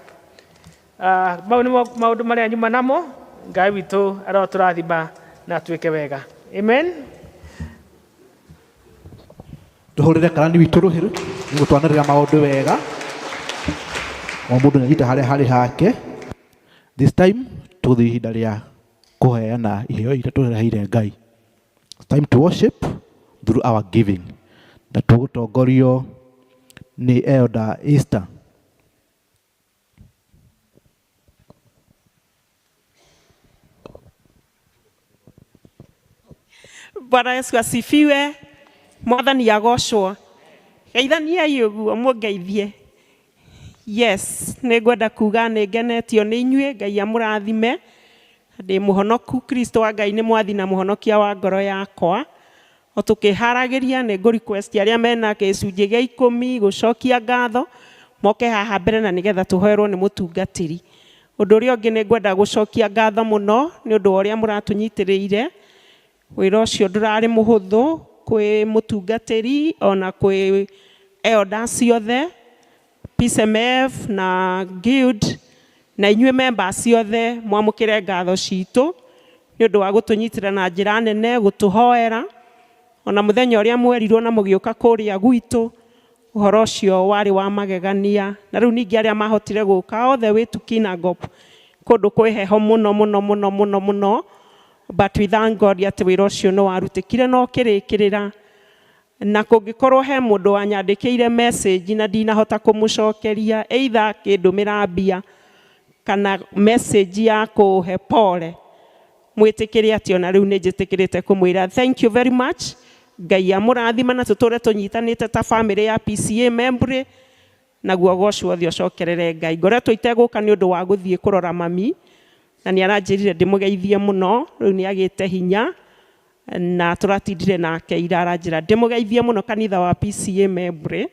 Mau nĩmo maũndũ marĩa nyuma namo. Ngai witũ arotũrathima na atuĩke wega. Amen. Tũhũrĩre karani witũ rũhĩ nĩ gũtwanĩrĩra maũndũ wega. O mũndũ nĩanyita harĩa harĩ hake. This time tũgũthiĩ ihinda rĩa kũheana iheo iria tũreheire Ngai. It's time to worship through our giving. Na tũgũtongorio nĩ Elder Easter. Bwana Yesu asifiwe. Mwathani agocwo. Geithaniai ũguo mũngeithie. Yes, nĩ ngwenda kuga nĩ ngenetio nĩ inyuĩ, Ngai amũrathime. Ndĩ mũhonoku, Kristo wa Ngai nĩ mwathi na mũhonokia wa ngoro yakwa. O tũkĩharagĩria nĩ ngũ request arĩa mena gĩcunjĩ gĩa ikũmi gũcokia ngatho moke haha mbere na nĩgetha tũhoerwo nĩ mũtungatĩri. Ũndũ ũrĩa ũngĩ nĩ ngwenda gũcokia ngatho mũno nĩ ũndũ wa ũrĩa mũratũnyitĩrĩire. Wĩra ũcio ndũrarĩ mũhũthũ kwĩ mũtungatĩri ona kwĩ elders ciothe, PCMF na Guild na inyuĩ members ciothe mwamũkĩre ngatho citũ nĩ ũndũ wa gũtũnyitĩra na njĩra nene, gũtũhoera. Ona mũthenya ũrĩa mwerirwo na mũgĩũka kũrĩa gwitũ, ũhoro ũcio warĩ wa magegania. Na rĩu ningĩ arĩa mahotire gũka othe wĩ to Kinangop, kũndũ kwĩ heho mũno mũno mũno mũno mũno, but we thank God atĩ wĩra ũcio nĩ warutĩkire na ũkĩrĩkĩrĩra. Na kũngĩkorwo he mũndũ wanyandĩkĩire message na ndinahota kũmũcokeria, either akĩndũmĩra mbia kana message ya kũhe pole, mwĩtĩkĩre atĩ ona rĩu nĩ njĩtĩkĩrĩte kũmwĩra thank you very much. Ngai amũrathime na tũtũre tũnyitanĩte ta family ya PCA Membre, naguo goco wothe ũcokerere Ngai. Ngoretwo itegũka nĩ ũndũ wa gũthiĩ kũrora mami, na nĩ aranjĩrire ndĩmũgeithie mũno, rĩu nĩ agĩte hinya na tũratindire nake ira, aranjĩra ndĩmũgeithie mũno kanitha wa PCA Membre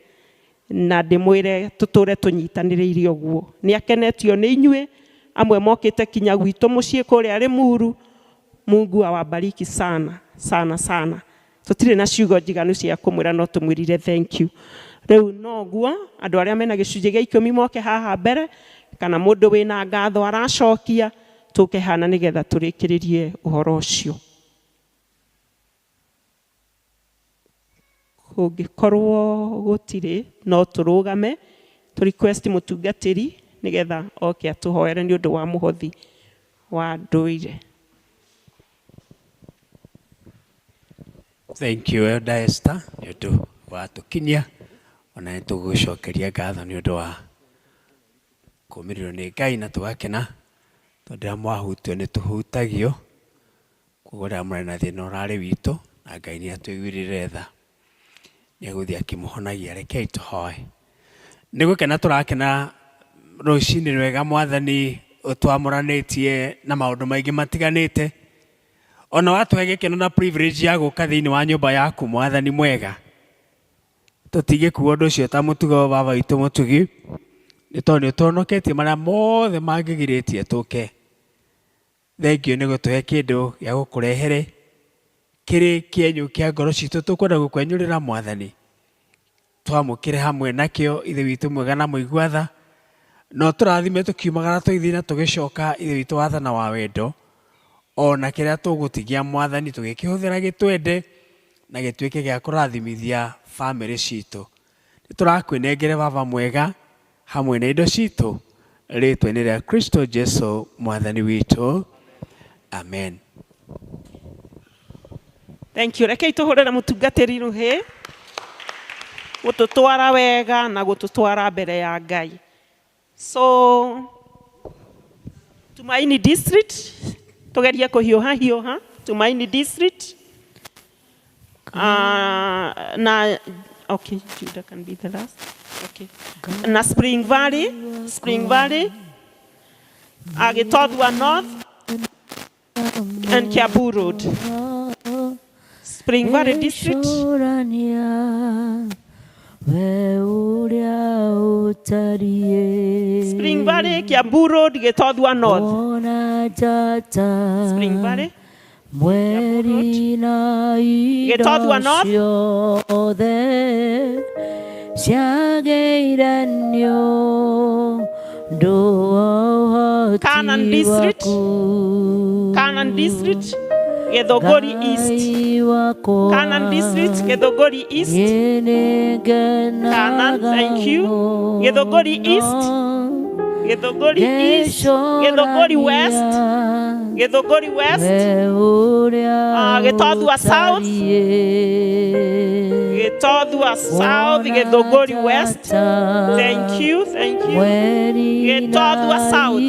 na ndĩmwĩre tũtũre tũnyitanĩrĩire ũguo. Nĩ akenetio nĩ inyuĩ, amwe mokĩte kinya gwitũ mũciĩ kũrĩa Limuru. Mungu awabariki sana sana sana. Tũtirĩ na ciugo njiganu cia kũmwĩra no tũmwĩrire thank you. Rĩu noguo andũ arĩa mena gĩcunjĩ gĩa ikũmi moke haha mbere, kana mũndũ wĩna ngatho aracokia, tũke hana nĩgetha tũrĩkĩrĩrie ũhoro ũcio. Kũngĩkorwo gũtirĩ, no tũrũgame tũ request mũtungatĩri nĩgetha oke atũhoere nĩ ũndũ wa mũhothi wa ndũire. Thank you Elder Esther nĩ ũndũ wa tũkinyia, ona nĩ tũgũcokeria ngatho nĩ ũndũ wa kũmĩrĩrwo nĩ Ngai na tũgakena tondũ rĩrĩa mwahutio nĩ tũhutagio, koguo rĩrĩa mũrarĩ na thĩna ũrarĩ witũ na Ngai nĩ atũiguĩrĩire tha, nĩ egũthiĩ akĩmũhonagia. Rekei tũhoe. Nĩ gũkena tũrakena rũcinĩ rwega mwathani ũtwamũranĩtie na maũndũ maingĩ matiganĩte, ona watũhe gĩkeno na privilege ya gũka thĩinĩ wa nyũmba yaku mwathani mwega. Tũtingĩkua ũndũ ũcio ta mũtugo baba witũ mũtugi, nĩ tondũ nĩ ũtũhonoketie marĩa mothe mangĩgirĩtie tũke. Thank you nĩ gũtũhe kĩndũ gĩa gũkũrehere kĩrĩ kĩenyũ kĩa ngoro citũ tũkwenda gũkwenyũrĩra mwathani, twamũkĩre hamwe nakĩo ithe witũ mwega na mũigua tha, no tũrathime tũkiumagara tũgĩthiĩ na tũgĩcoka ithe witũ wa tha na wa wendo, ona kĩrĩa tũgũtigia mwathani tũgĩkĩhũthĩra gĩtwende na gĩtuĩke gĩa kũrathimithia bamĩrĩ citũ. Nĩ tũrakwĩnengere baba mwega hamwe na indo citũ rĩtwa-inĩ rĩa Kristo Jesu mwathani witũ, amen. Thank you. Rekei tũhũrĩre mũtungatĩri rũhĩ gũtũtwara wega na gũtũtwara mbere ya Ngai. So Tumaini District, tugerie kũhiũha hiũha Tumaini District. Na okay, Judah can be the last. Okay. Na Spring Valley, Spring Valley, Gitothua North and Kiambu Road. Spring Valley District. Spring Valley, Kiambu Road, Gitothua North. Spring Valley. Mweri na indo Gitothua North. ciothe ciagĩire nĩ ũndũ wa ũhoti Canaan District. waku. Canaan District, Githunguri East. Ngai wakwa, Canaan District, Githunguri East. niĩ nĩngenaga Canaan, thank you. Githunguri East. Githunguri East. Githunguri West. Githunguri West. Gitothua South. Gitothua South, Githunguri West. Thank you, thank you. Gitothua South.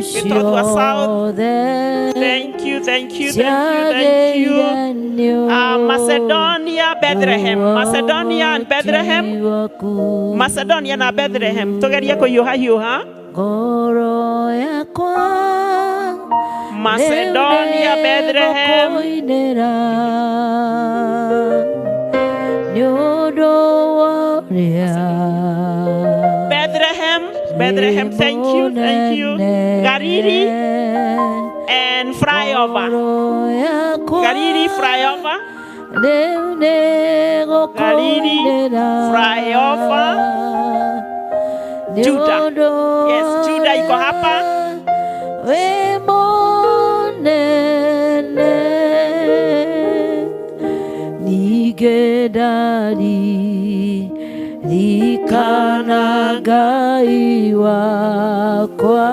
Gĩtothua South. ciothe Thank you, thank you, thank you, thank you. ciagĩire nĩ Macedonia, Bethlehem. Macedonia and Bethlehem. waku Macedonia na Bethlehem. Tugerie kũhiũha hiũha. ngoro yakwa Macedonia, Bethlehem. Nĩngũkũinĩra nĩ ũndũ wa ũrĩa Bethlehem, Bethlehem, thank you, thank you. Gariri and flyover. Ngoro yakwa Gariri flyover. rĩu Gariri nĩngũkũinĩra flyover. nĩ Juda. ũndũ Yes, Juda iko hapa. wĩ mũnene ningĩ ndaririkana Ngai wakwa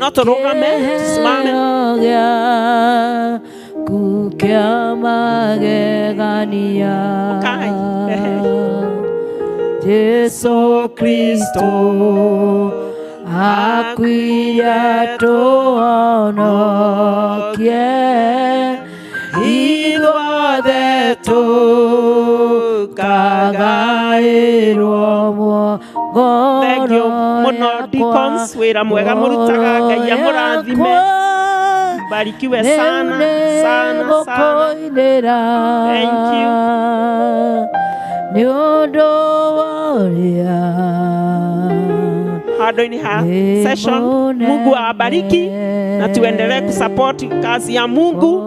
No tũrũgame, tusimame. kĩheo gĩaku kĩa magegania Ũkai. Jesu Kristo akuire tũhonokie ithuothe tũkagaĩrwo muongo Thank you mũno deacons, wĩra mwega mũrutaga, Ngai amũrathime. Mbarikiwe sana sana sana. Nĩngũkũinĩra Thank you. nĩ ũndũ wa ũrĩa Handũ-inĩ ha session, Mungu awabariki na tuendelee kusupport kazi ya Mungu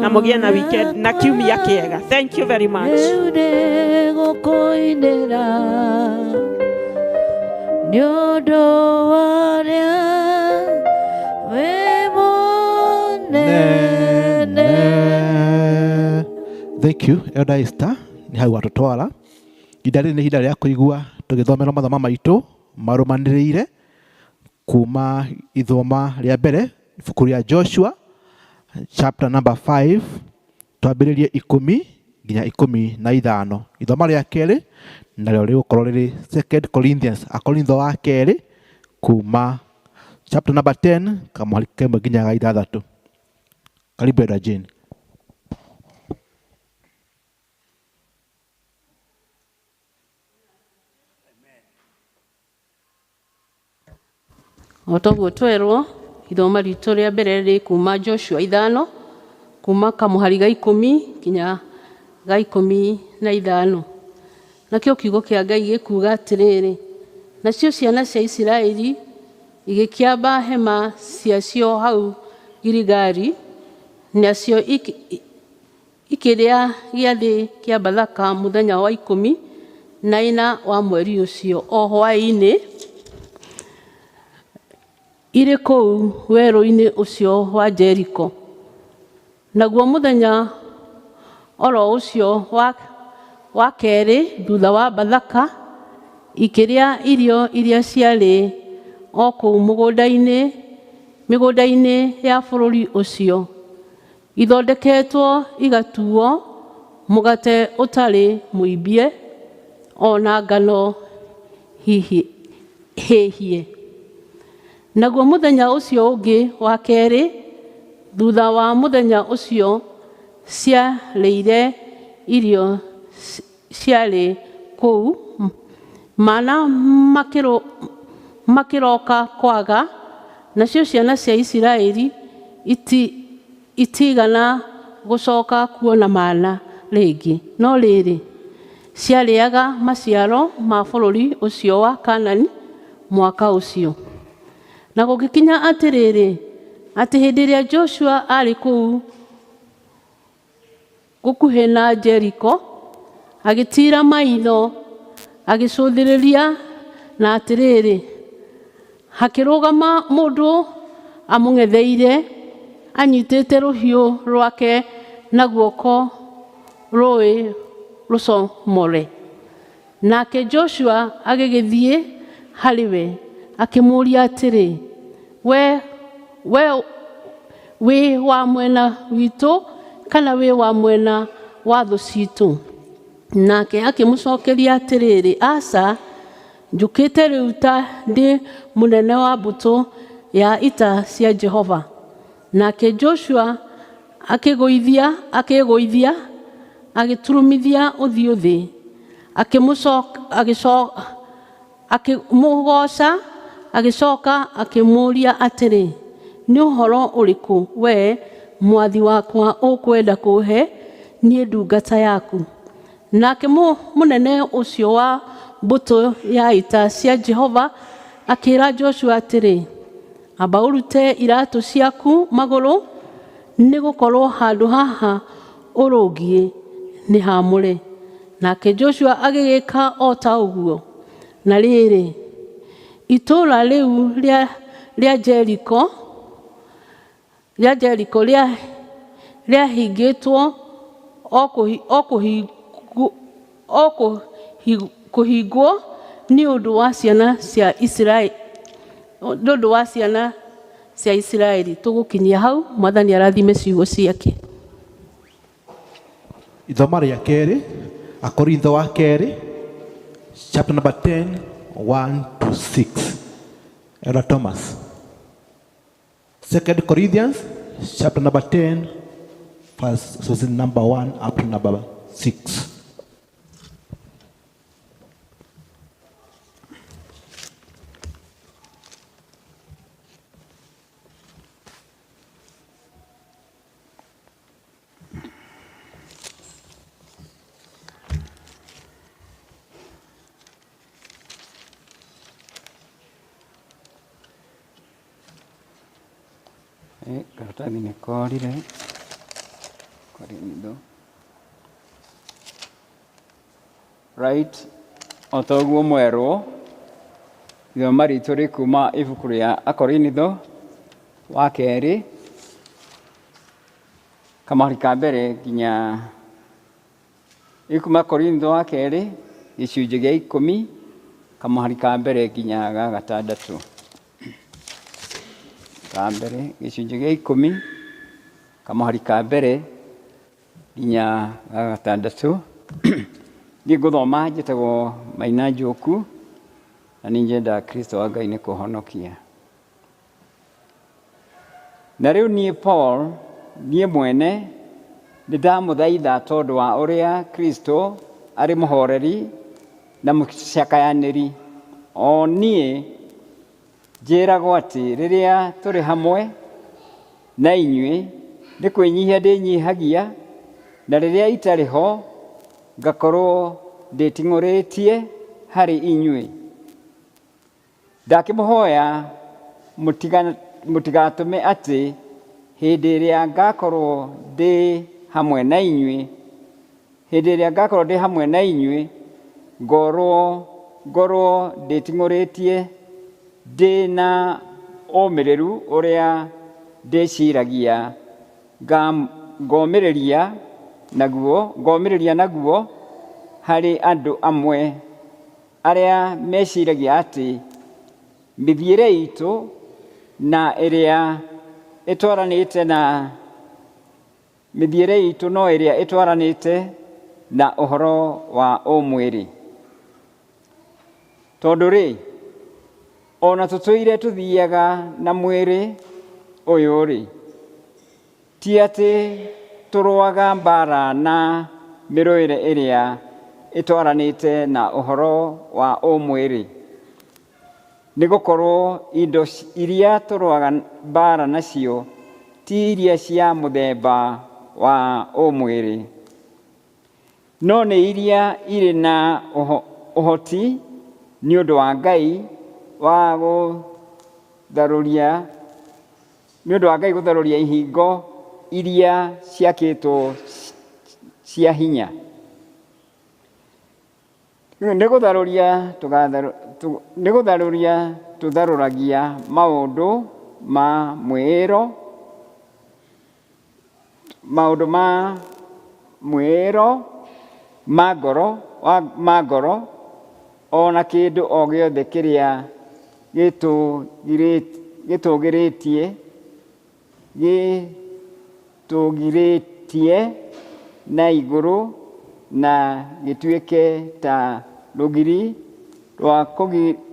na mũgĩe na weekend na kiumia kĩega. Thank you very much. Rĩu nĩngũkũinĩra nĩ ũndũ wa ũrĩa wĩ mũnene. Thank you Elder Esther nĩ hau watũtwara ihinda rĩrĩ nĩ ihinda rĩa kũigua tũgĩthomerwo mathoma maitũ marũmanĩrĩire kuma ithoma rĩa mbere ibuku rĩa Joshua chapter number 5 twambĩrĩrie 10 nginya 15. Ithoma rĩa kerĩ narĩo rĩgũkorwo rĩrĩ Second Corinthians, Akorintho wa kerĩ kuma chapter number 10 kamũhari kemwe nginya ga ithathatũ. Karibu Elder Jane. O toguo twerwo ithoma ritũ rĩa mbere rĩ kuma Joshua 5 kuma kamũhari ga 10 nginya ga 15. Nakĩo kiugo kĩa Ngai gĩkuga atĩrĩrĩ, nacio ciana cia Isiraeli igĩkĩamba hema ciacio hau Giligali, nacio ikĩrĩa gĩathĩ kĩa Bathaka mũthenya wa 14 wa mweri ũcio o hwaĩ-inĩ irĩ kũu werũ-inĩ ũcio wa Jeriko. Naguo mũthenya oro ũcio wa kerĩ thutha wa Bathaka ikĩrĩa irio iria ciarĩ o kũu mĩgũnda-inĩ ya bũrũri ũcio, ithondeketwo igatuo mũgate ũtarĩ mũimbie o na ngano hĩhie. Naguo mũthenya ũcio ũngĩ wa kerĩ thutha wa mũthenya ũcio ciarĩire irio ciarĩ kũu mana makĩroka kwaga, nacio ciana cia Isiraeli itigana gũcoka kuona mana rĩngĩ, no rĩrĩ ciarĩaga maciaro ma bũrũri ũcio wa Kaanani mwaka ũcio. Na gũgĩkinya atĩrĩrĩ, atĩ hĩndĩ ĩrĩa Joshua aarĩ kũu gũkuhĩ na Jeriko, agĩtiira maitho agĩcũthĩrĩria, na atĩrĩrĩ, hakĩrũgama mũndũ amũng'etheire anyitĩte rũhiũ rwake na guoko rũĩ rũcomore. Nake Joshua agĩgĩthiĩ harĩ we akĩmũũria atĩrĩ, we wĩ wa mwena witũ kana wĩ wa mwena wa thũ citũ? Nake akĩmũcokeria atĩrĩrĩ, aca, njũkĩte rĩu ta ndĩ mũnene wa mbũtũ ya ita cia Jehova. Nake Joshua akĩgũithia akĩgũithia agĩturumithia ũthiũ thĩ akĩmũgooca agĩcoka akĩmũũria atĩrĩ, nĩ ũhoro ũrĩkũ wee mwathi wakwa ũkwenda kũhe niĩ ndungata yaku? Nake mũnene ũcio wa mbũtũ ya ita cia Jehova akĩra Joshua atĩrĩ, amba ũrute iratũ ciaku magũrũ, nĩ gũkorwo handũ haha ũrũngiĩ nĩ haamũre. Nake Joshua agĩgĩka o ta ũguo. Na rĩrĩ, itũũra rĩu rĩa Jeriko rĩa Jeriko rĩahingĩtwo o kũhingwo nĩ ũndũ wa ciana cia Isiraeli nĩ ũndũ wa ciana cia Isiraeli. Tũgũkinyia hau, Mwathani arathime ciugo ciake. Ithoma rĩa kerĩ, Akorintho wa kerĩ, chapter number 10, 1 to 6. Elder Thomas. Second Corinthians, chapter number 10, verse number 1 up to number 6. Karatathi nĩ korire Korintho. Right, o ta ũguo mwerwo, ithoma ritũ rĩ kuma ibuku rĩa Akorinitho wa kerĩ, kamũhari ka mbere nginya ĩkuma Korintho wa kerĩ gĩcunjĩ gĩa 10 kamũhari ka mbere nginya ga gatandatũ. Ka mbere gĩcunjĩ gĩa 10 kamũhari ka mbere nginya ga gatandatũ. Niĩ ngũthoma njĩtagwo Maina Njoku na nĩ nyendaga Kristo wa Ngai nĩ kũhonokia. Na rĩu niĩ Paul, niĩ mwene nĩ ndamũthaitha tondũ wa ũrĩa Kristo arĩ mũhoreri na mũcakayanĩri. O niĩ njĩragwo atĩ rĩrĩa tũrĩ hamwe na inyuĩ nĩ kwĩnyihia ndĩnyihagia, na rĩrĩa itarĩ ho ngakorwo ndĩting'ũrĩtie harĩ inyuĩ. Ndakĩmũhoya mũtigatũme atĩ hĩndĩ ĩrĩa ngakorwo ndĩ hamwe na inyuĩ, hĩndĩ ĩrĩa ngakorwo ndĩ hamwe na inyuĩ, ngorwo ndĩting'ũrĩtie ndĩ na ũmĩrĩru ũrĩa ndĩciragia ngomĩrĩria naguo harĩ andũ amwe arĩa meciragia atĩ mĩthiĩre itũ na ĩrĩa ĩtwaranĩte na mĩthiĩre itũ no ĩrĩa ĩtwaranĩte na ũhoro wa ũmwĩrĩ. Tondũ rĩ, ona tũtũire tũthiaga na mwĩrĩ ũyũ rĩ, ti atĩ tũrũaga mbara na mĩrũĩre ĩrĩa ĩtwaranĩte na ũhoro wa ũmwĩrĩ. Nĩ gũkorwo indo iria tũrũaga mbara nacio ti iria cia mũthemba wa ũmwĩrĩ, no nĩ iria irĩ na ũhoti nĩ ũndũ wa Ngai wa gũtharũria nĩ ũndũ wa Ngai gũtharũria ihingo iria ciakĩtwo cia hinya. Nĩ gũtharũria tũtharũragia maũndũ ma mwĩĩro, maũndũ ma mwĩĩro ma ngoro, ona kĩndũ o gĩothe kĩrĩa gĩtũgĩrĩtie na igũrũ na gĩtuĩke ta rũgiri rwa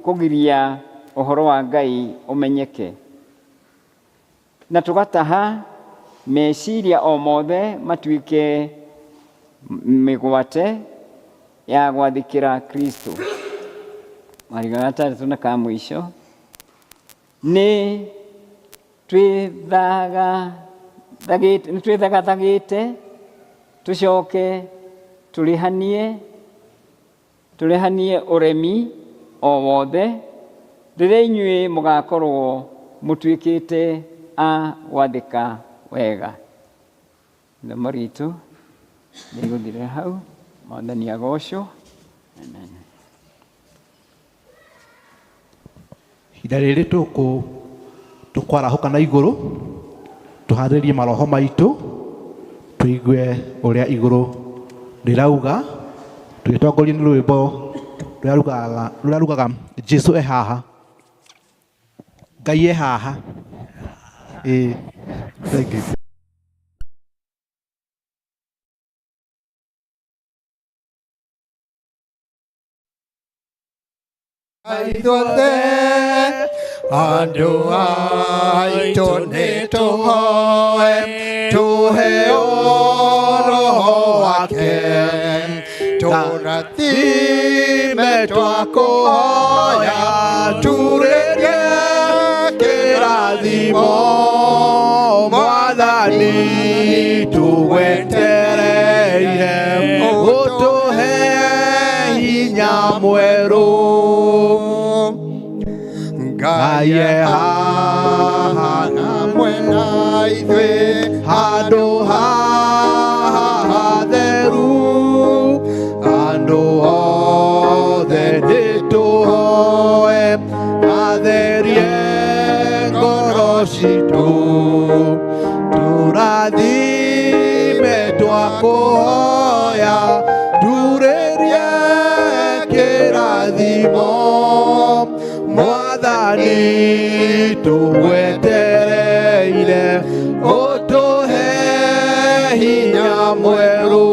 kũgiria ũhoro wa Ngai ũmenyeke. Na tũgataha meciria o mothe matuĩke mĩgwate ya gwathĩkĩra Kristo. Mũhari wa gatandatũ na ka mũico nĩ twĩthagathagĩte tũcoke tũrĩhanie tũrĩhanie ũremi o wothe rĩrĩa inyuĩ mũgakorwo mũtuĩkĩte a gwathĩka wega. Ithomo ritũ rĩgũthirĩra hau. Mwathani agocwo. Amen. Ihinda rĩrĩ tũkũ tũkwarahũka na igũrũ tũharĩrie maroho maitũ tũigue ũrĩa igũrũ rĩrauga tũgĩtongorio nĩ rwĩmbo rũrĩa rugaga rũrĩa rugaga Jesu e haha Ngai e haha ĩĩ thank you. Ithuothe andũ aitũ nĩ tũhoe tũheo roho wake tũrathime twakũhoya turĩrie kĩrathimo mwathani tũgwetereire ũtũhe hinya mwerũ Ngai e haha hamwe na ithuĩ handũ haha hatheru andũ othe nĩ tũhoe atherie ngoro citũ tũrathime twakũhoya turĩrie kĩrathimo mwathani tũgwetereire ũtũhe hinya mwerũ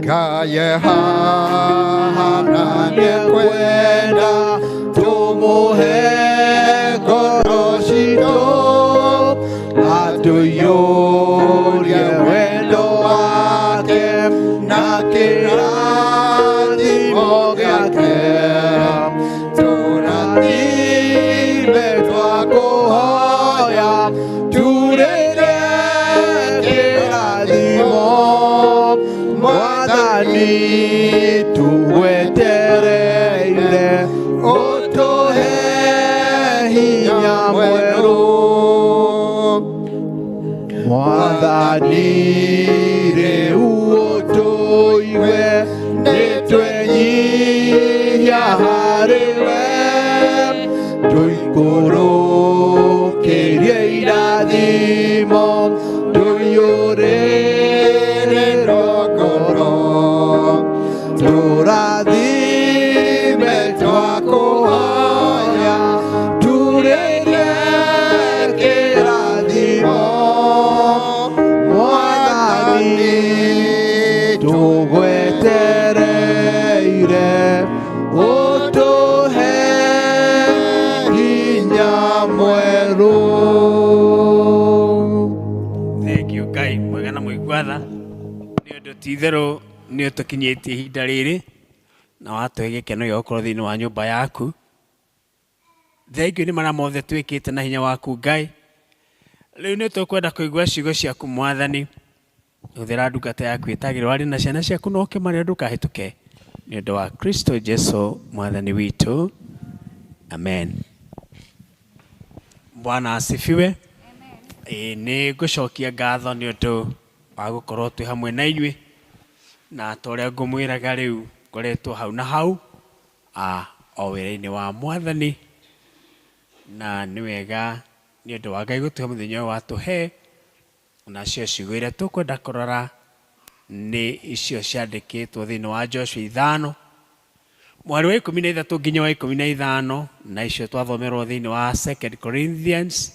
Ngai e haha na nĩekwenda tũmũhe ngoro citũ atũiyũrie wendo wake na kĩrathimo gĩake tũrathime twakũhoya turĩrie kĩrathimo mwathani tũgwetereire ũtũhe hinya mwerũ mwathani rĩu ũtũigue nĩ twenyihia harĩ we tũikũrũkĩrie irathimo tũiyũrĩrĩrwo ngoro tũrathime twakũhoya turĩrie kĩrathimo mwathani tũgwetereire ũtũhe hinya mwerũ. Thank you Ngai mwega na mũigua tha nĩ ũndũ ti itherũ nĩ ũtũkinyĩtie ihinda rĩrĩ na watũhe gĩkeno gĩa gũkorwo thĩinĩ wa nyũmba yaku. Thank you nĩ marĩa mothe twĩkĩte na hinya waku Ngai. Rĩu nĩ tũkwenda kũigua ciugo ciaku Mwathani. Hũthĩra ndungata yaku ĩtagĩrwo arĩ na ciana ciaku na ũkĩmarĩa ndũkahĩtũke nĩ ũndũ wa Kristo Jesu Mwathani witũ. Amen. Bwana asifiwe. Ĩĩ nĩ ngũcokia ngatho nĩ ũndũ wa gũkorwo twĩ hamwe na inyuĩ na ta ũrĩa ngũmwĩraga rĩu ngoretwo hau na hau o wĩra-inĩ wa Mwathani na nĩ wega nĩ ũndũ wa Ngai gũtũhe mũthenya ũyũ watũhe nacio ciugo iria tũkwenda kũrora nĩ icio ciandĩkĩtwo thĩinĩ wa Joshua ithano mweri wa ikũmi na ithatũ nginya wa ikũmi na ithano na icio twathomerwo thĩinĩ wa 2 Corinthians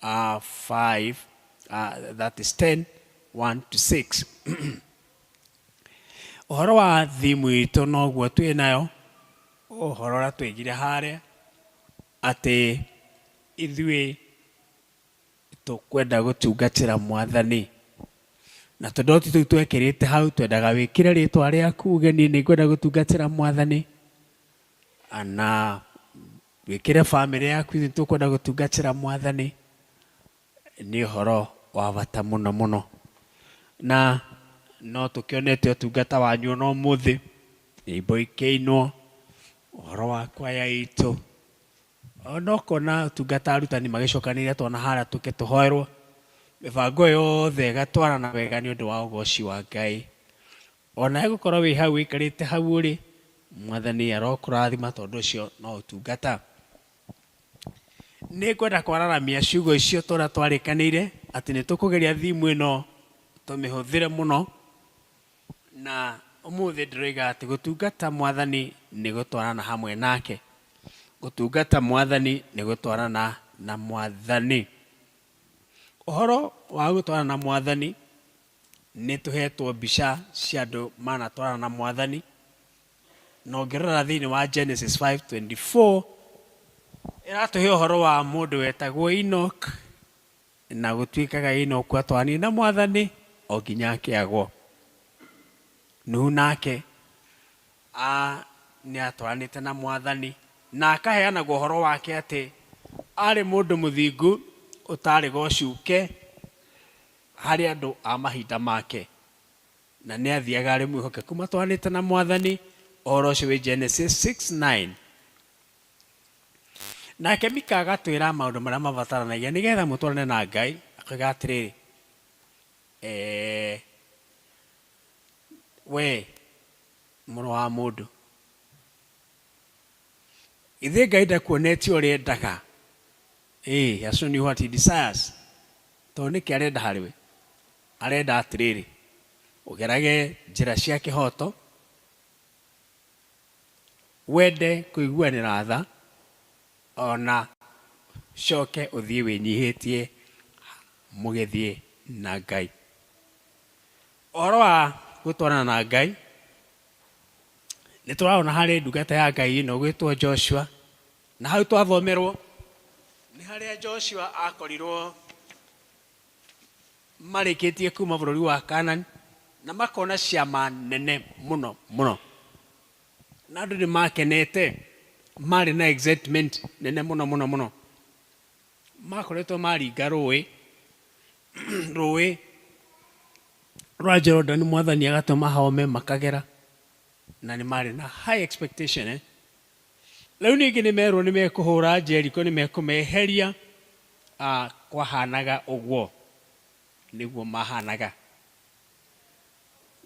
5 that is 10 1 to 6. Ũhoro wa thimu itũ noguo twĩ nayo ũhoro ũrĩa tũigire harĩa atĩ Ithuĩ tũkwenda gũtungatĩra Mwathani. Na tũndoti tũu twekĩrĩte hau twendaga wĩkĩre rĩtwa rĩaku uge niĩ nĩngwenda gũtungatĩra Mwathani. Na wĩkĩre bamĩrĩ yaku ithuĩ tũkwenda gũtungatĩra Mwathani. Nĩ ũhoro wa bata mũno mũno. Na no tũkĩonete ũtungata wanyu ona ũmũthĩ, nyĩmbo ikĩinwo, ũhoro wa kwaya itũ, ona ũkona ũtungata arutani magĩcokanĩrĩria twana harĩa tũke tũhoerwo, mĩbango yothe ĩgatwarana wega nĩ ũndũ wa ũgoci wa Ngai. Ona gũkorwo wĩ hau wĩikarĩte hau ũrĩ, Mwathani arokũrathima tondũ ũcio no ũtungata. Nĩ ngwenda kwararamia ciugo icio tũrĩa twarĩkanĩire atĩ nĩ tũkũgeria thimu ĩno tũmĩhũthĩre mũno, na ũmũthĩ ndĩroiga atĩ gũtungata Mwathani nĩ gũtwarana hamwe nake. Gũtungata Mwathani nĩ gũtwarana na Mwathani. Ũhoro wa gũtwarana na Mwathani, nĩ tũhetwo mbica cia andũ manatwarana na Mwathani, na ũngĩrora thĩinĩ wa Genesis 5:24 ĩratũhe ũhoro wa mũndũ wetagwo Enoch, na gũtuĩkaga Enoch atwaranire na Mwathani o nginya akĩagwo. Nuhu nake nĩ atwaranĩte na Mwathani, na akaheanagwo ũhoro wake atĩ arĩ mũndũ mũthingu ũtarĩ gocuke harĩ andũ a mahinda make, na nĩ athiaga arĩ mwĩhokeku matwaranĩte na Mwathani. Ũhoro ũcio wĩ Genesis 6:9. Nake Mika agatwĩra maũndũ marĩa mabataranagia nĩgetha mũtwarane na Ngai, akoiga atĩrĩrĩ, we mũrũ wa mũndũ, githĩ Ngai ndakuonetie ũrĩa endaga? He has shown you what he desires. Tondũ nĩkĩ arenda harĩ we? Arenda atĩrĩrĩ, ũgerage njĩra cia kĩhoto, wende kũiguanĩra tha, ona coke ũthiĩ wĩnyihĩtie mũgĩthiĩ na Ngai. Ũhoro wa gũtwarana na Ngai nĩ tũraona harĩ ndungata ya Ngai ĩno gwĩtwo Joshua, na hau twathomerwo nĩ harĩa Joshua akorirwo marĩkĩtie kuma bũrũri wa Canaan na makona ciama nene mũno mũno, na andũ nĩ makenete, marĩ na excitement nene mũno mũno mũno. Makoretwo maringa rũĩ rũĩ rwa Jordan, Mwathani agatũma home makagera, na nĩ marĩ na high expectation. Rĩu ningĩ nĩ merwo nĩ mekũhũra Jericho, nĩ mekũmeheria. Kwahanaga ũguo nĩguo mahanaga,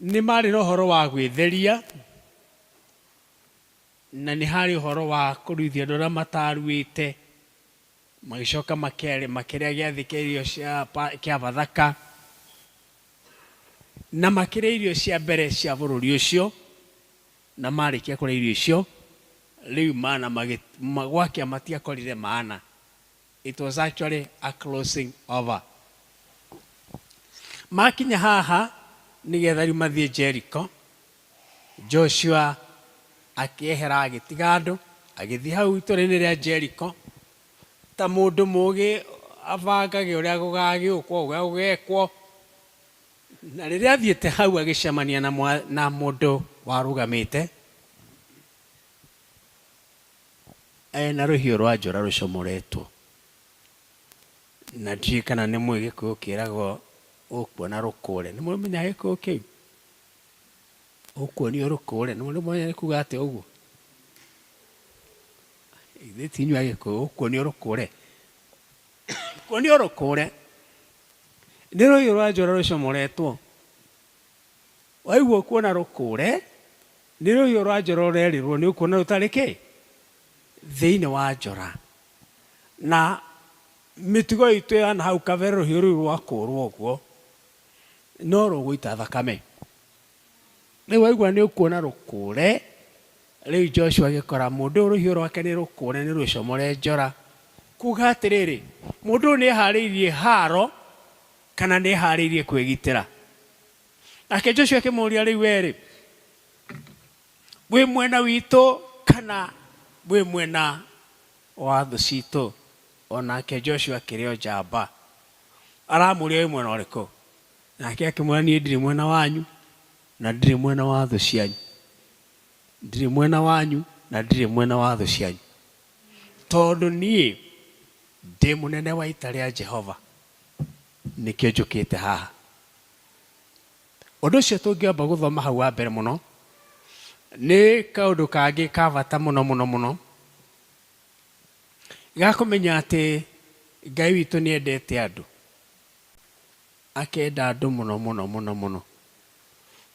nĩ marĩ na ũhoro wa gwĩtheria, na nĩ harĩ ũhoro wa kũruithia andũ arĩa mataruĩte, magĩcoka makĩrĩa gĩathĩ kĩa irio cia kĩa Bathaka, na makĩrĩa irio cia mbere cia bũrũri ũcio, na marĩkia kũrĩa irio icio rĩu mana gwakĩa matiakorire mana. It was actually a closing over. Makinya haha nĩgetha rĩu mathiĩ Jericho, Joshua akĩehera, agĩtiga andũ, agĩthiĩ hau itũũra-inĩ rĩa Jericho ta mũndũ mũũgĩ abangage ũrĩa gũgagĩũkwo, ũrĩa gũgekwo. Na rĩrĩa athiĩte hau agĩcemania na mũndũ warũgamĩte ena rũhiũ rwa njora rũcomoretwo. Na ndiũĩ kana nĩ mũĩ Gĩkũyũ kĩragwo ũkuona rũkũre. Nĩ mũmenyaga Gĩkũyũ kĩu? Ũkuonio rũkũre. Nĩ mũmenya nĩ kuga atĩa ũguo? Ithuĩ ti inyuĩ Agĩkũyũ, ũkuonio rũkũre. Kuonio rũkũre nĩ rũhiũ rwa njora rũcomoretwo. Waigua ũkuona rũkũre, nĩ rũhiũ rwa njora ũrerirwo nĩ ũkuona rũtarĩ kĩ? Thĩinĩ wa njora. Na mĩtugo itũ ya na hau kabere, rũhiũ rũu rwakũrwo ũguo no rũgũita thakame. Rĩu waigua nĩ ũkuona rũkũre, rĩu Joshua agĩkora mũndũ ũyũ rũhiũ rwake nĩ rũkũre, nĩ rũcomore njora. Kuga atĩrĩrĩ, mũndũ ũyũ nĩ eharĩirie haro kana nĩ eharĩirie kwĩgitĩra. Nake Joshua akĩmũria, rĩu we-rĩ, wĩ mwena witũ kana wĩ mwena wa thũ citũ? Onake Joshua akĩrĩ o njamba. Aramũria wĩ mwena ũrĩkũ? Nake akĩmwĩra niĩ ndirĩ mwena wanyu na ndirĩ mwena wa thũ cianyu. Ndirĩ mwena wanyu na ndirĩ mwena wa thũ cianyu. Tondũ niĩ ndĩ mũnene wa ita rĩa Jehova, nĩkĩo njũkĩte haha. Ũndũ ũcio tũngĩamba gũthoma hau wa mbere mũno, nĩ kaũndũ kangĩ ka bata mũno mũno mũno, ga kũmenya atĩ Ngai witũ nĩ endete andũ. Akenda andũ mũno mũno mũno mũno.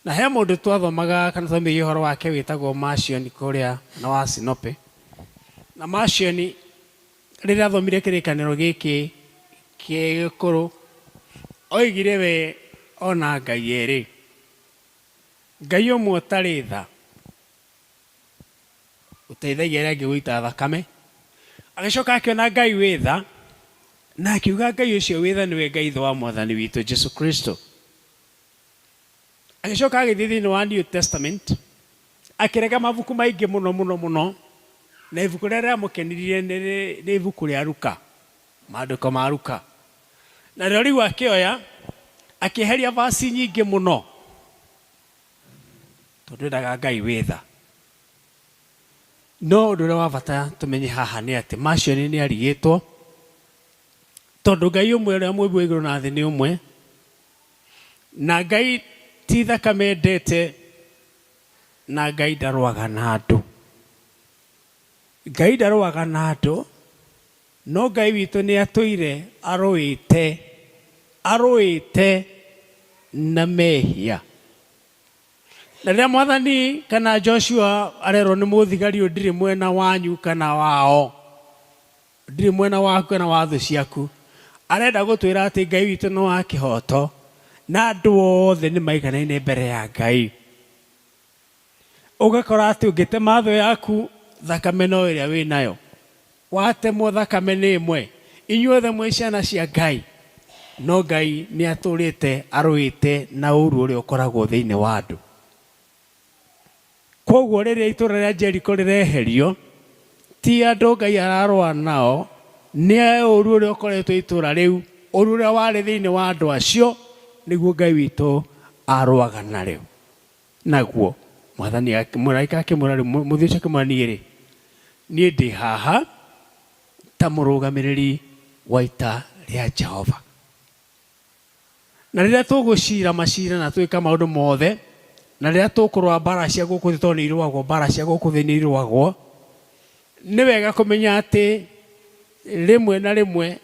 Na he mũndũ twathomaga kana twathomithagia ũhoro wake wĩtagwo Marcion kũrĩa na wa Sinope. Na Marcion rĩrĩa athomire kĩrĩkanĩro gĩkĩ gĩkũrũ, oigire we ona Ngai erĩ. Ngai ũmwe ũtarĩ tha, ũteithagia arĩa angĩ gũita thakame. Agĩcoka akĩona Ngai wĩ tha, na akiuga Ngai ũcio wĩ tha nĩwe Ngai Ithe wa Mwathani witũ Jesu Kristo. Agĩcoka agĩthiĩ thĩinĩ wa New Testament, akĩrega mabuku maingĩ mũno mũno mũno, na ibuku rĩrĩa rĩamũkenirie nĩ ibuku rĩa Luka, maandĩko ma Luka. Narĩo rĩu akĩoya, akĩeheria vasi nyingĩ mũno, tondũ endaga Ngai wĩ tha. No ũndũ ũrĩa wa bata tũmenye haha nĩ atĩ macio nĩ arigĩtwo, tondũ Ngai ũmwe ũrĩa mũmbi wa igũrũ na thĩ nĩ ũmwe, Na Ngai ti thakame endete, na Ngai ndarũaga na andũ. Ngai ndarũaga na andũ, no Ngai witũ nĩ atũire arũĩte, arũĩte na mehia. Na rĩrĩa mwathani kana Joshua arerwo nĩ mũthigari ũyũ ndirĩ mwena wanyu kana wao, Ndirĩ mwena waku kana wa thũ ciaku. Arenda gũtwĩra atĩ Ngai witũ nĩ wa kĩhooto, na andũ othe nĩ maiganaine mbere ya Ngai. Ũgakora atĩ ũngĩtema thũ yaku, thakame no ĩrĩa wĩ nayo. Watemwo thakame nĩ ĩmwe. Inyuothe mwĩ ciana cia Ngai. No Ngai nĩ atũrĩte arũĩte na ũru ũrĩa ũkoragwo thĩinĩ wa andũ. Kwoguo rĩrĩa itũũra rĩa Jeriko rĩreherio, ti andũ Ngai ararũa nao, nĩ ũũru ũrĩa ũkoretwo itũũra rĩu, ũũru ũrĩa warĩ thĩinĩ wa andũ acio, nĩguo Ngai witũ arũaga narĩo. Naguo. Mwathani, mũraika akĩmwĩra rĩu, mũthĩ ũcio akĩmwĩra niĩ-rĩ, niĩ ndĩ haha ta mũrũgamĩrĩri wa ita rĩa Jehova. Na rĩrĩa tũgũcira macira na twĩka maũndũ mothe, na rĩrĩa tũkũrũa mbara cia gũkũ thĩ, tondũ nĩ irũagwo, mbara cia gũkũ thĩ nĩ irũagwo, nĩ wega kũmenya atĩ rĩmwe na rĩmwe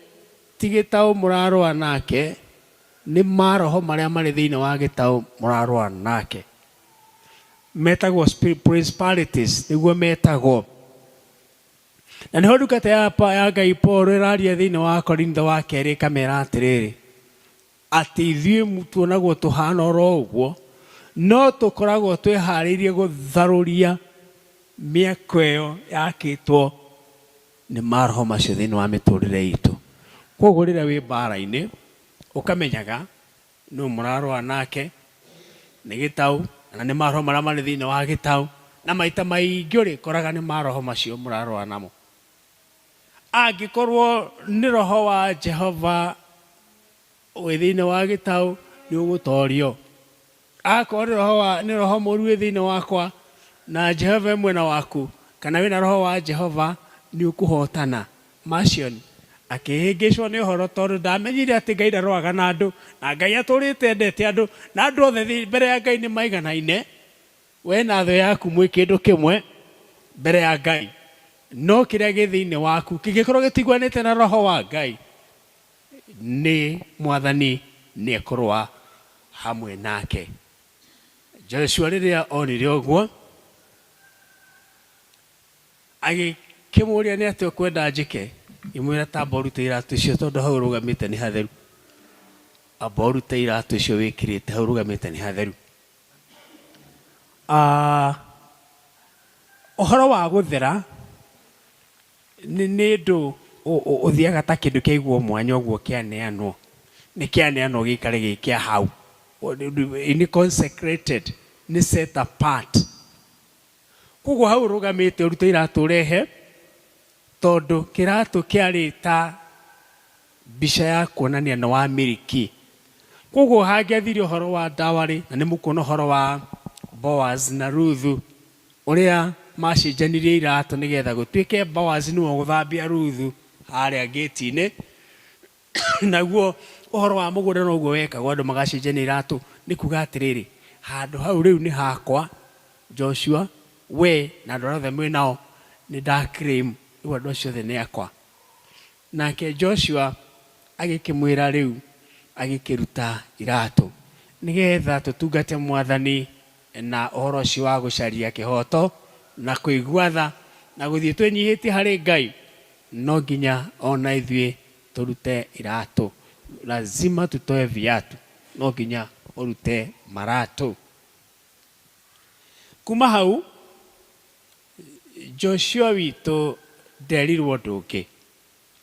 ti gĩtaũ mũrarũa nake, nĩ maroho marĩa marĩ thĩinĩ wa gĩtaũ mũrarũa nake. Metagwo principalities, nĩguo metagwo. Na nĩho ndungata ya, ya Ngai Paul ĩraria thĩinĩ wa Korintho wa kerĩ ĩkamera atĩrĩrĩ, atĩ ithuĩ tuonagwo tũhana oro ũguo, no tũkoragwo twĩharĩirie gũtharũria mĩako ĩyo yakĩtwo nĩ maroho macio thĩinĩ wa mĩtũrĩre itũ. Koguo rĩrĩa wĩ mbara-inĩ, ũkamenyaga Nũ mũrarũa nake? Nĩ gĩtaũ, kana nĩ maroho marĩa marĩ thĩinĩ wa gĩtaũ? Na maita maingĩ ũrĩkoraga nĩ maroho macio mũrarũa namo. Angĩkorwo nĩ roho wa Jehova wĩ thĩinĩ wa gĩtaũ, nĩ ũgũtorio. Akorwo nĩ roho wa, nĩ roho mũru wĩ thĩinĩ wakwa, na Jehova e mwena waku, kana wĩna roho wa Jehova, nĩ ũkũhotana. Marcion akĩhĩngĩcwo nĩ ũhoro tondũ ndamenyire atĩ Ngai ndarũaga na andũ, na Ngai atũrĩte endete andũ, na andũ othe mbere ya Ngai nĩ maiganaine. We na thũ yaku mwĩ kĩndũ kĩmwe mbere ya Ngai. No kĩrĩa gĩ thĩinĩ waku kĩngĩkorwo gĩtiguanĩte na roho wa Ngai, nĩ Mwathani nĩ ekũrũa hamwe nake. Joshua rĩrĩa onire ũguo, Agĩkĩmũũria, Nĩ atĩa ũkwenda njĩke? Ngĩmwĩra, Ta amba ũrute iratũ icio, tondũ hau ũrũgamĩte nĩ hatheru. Amba ũrute iratũ icio wĩkĩrĩte, hau ũrũgamĩte nĩ hatheru. Ah, ũhoro wa gũthera nĩ nĩ ũndũ ũthiaga ta kĩndũ kĩaigwo mwanya ũguo kĩaneanwo. Nĩ kĩaneanwo gĩikare gĩ kĩa hau. Nĩ consecrated, nĩ set apart. Koguo hau ũrũgamĩte ũrute iratũ ũrehe, Tondũ kĩratũ kĩarĩ ta mbica ya kuonania nĩ wa miliki. Koguo hangĩathire ũhoro wa ndawarĩ, na nĩ mũkuona ũhoro wa Boaz na Ruthu, ũrĩa macenjanirie iratũ nĩgetha gũtuĩke Boaz nĩwe ũgũthambia Ruthu harĩa ngĩti-inĩ. Naguo ũhoro wa mũgũnda noguo wekagwo, andũ magacenjania iratũ. Nĩ kuga atĩrĩrĩ, handũ hau rĩu nĩ hakwa, Joshua, we na andũ arĩa othe mwĩ nao, nĩ nda claim, rĩu andũ acio othe nĩ akwa. Nake Joshua agĩkĩmwĩra rĩu agĩkĩruta iratũ, nĩgetha tũtungate Mwathani na ũhoro ũcio wa gũcaria kĩhoto na kũigua tha na gũthiĩ twĩnyihĩtie harĩ Ngai, no nginya o na ithuĩ tũrute iratũ. Lazima tutoe viatu, no nginya ũrute maratũ. Kuma hau Joshua witũ nderirwo ũndũ ũngĩ.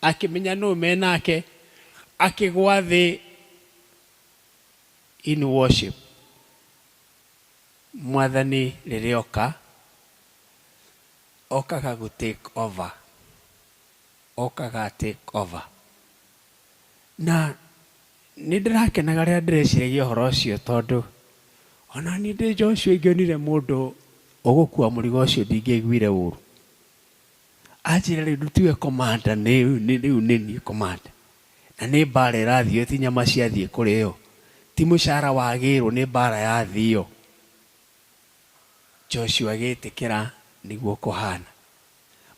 Akĩmenya nũ me nake, akĩgwa thĩ in worship. Mwathani rĩrĩa oka, okaga gũ take over. Okaga take over. Na nĩ ndĩrakenaga rĩrĩa ndĩreciragia ũhoro ũcio tondũ ona niĩ ndĩ Joshua ingĩonire mũndũ ũgũkua mũrigo ũcio ndingĩaiguire ũru. Anjĩra rĩu tiwe commander rĩu nĩ niĩ commander. Na nĩ mbara ĩrathio ti nyama ciathiĩ kũrĩo. Ti mũcara wagĩrwo nĩ mbara yathio. Joshua agĩtĩkĩra nĩguo kũhana.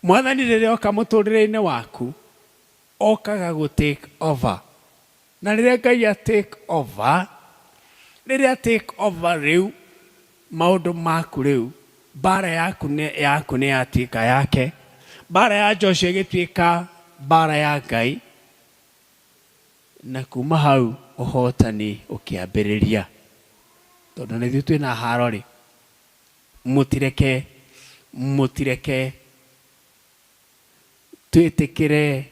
Mwathani rĩrĩa oka mũtũrĩre-inĩ waku, okaga gũ take over. Na rĩrĩa Ngai a take over, rĩrĩa take over rĩu, maũndũ maku rĩu, mbara yaku nĩ yaku nĩ yatuĩka yake. Mbara ya Joshua ĩgĩtuĩka mbara ya Ngai. Na kuma hau ũhotani ũkĩambĩrĩria. Tondũ na ithuĩ twĩna haro rĩ, mũtireke, mũtireke twĩtĩkĩre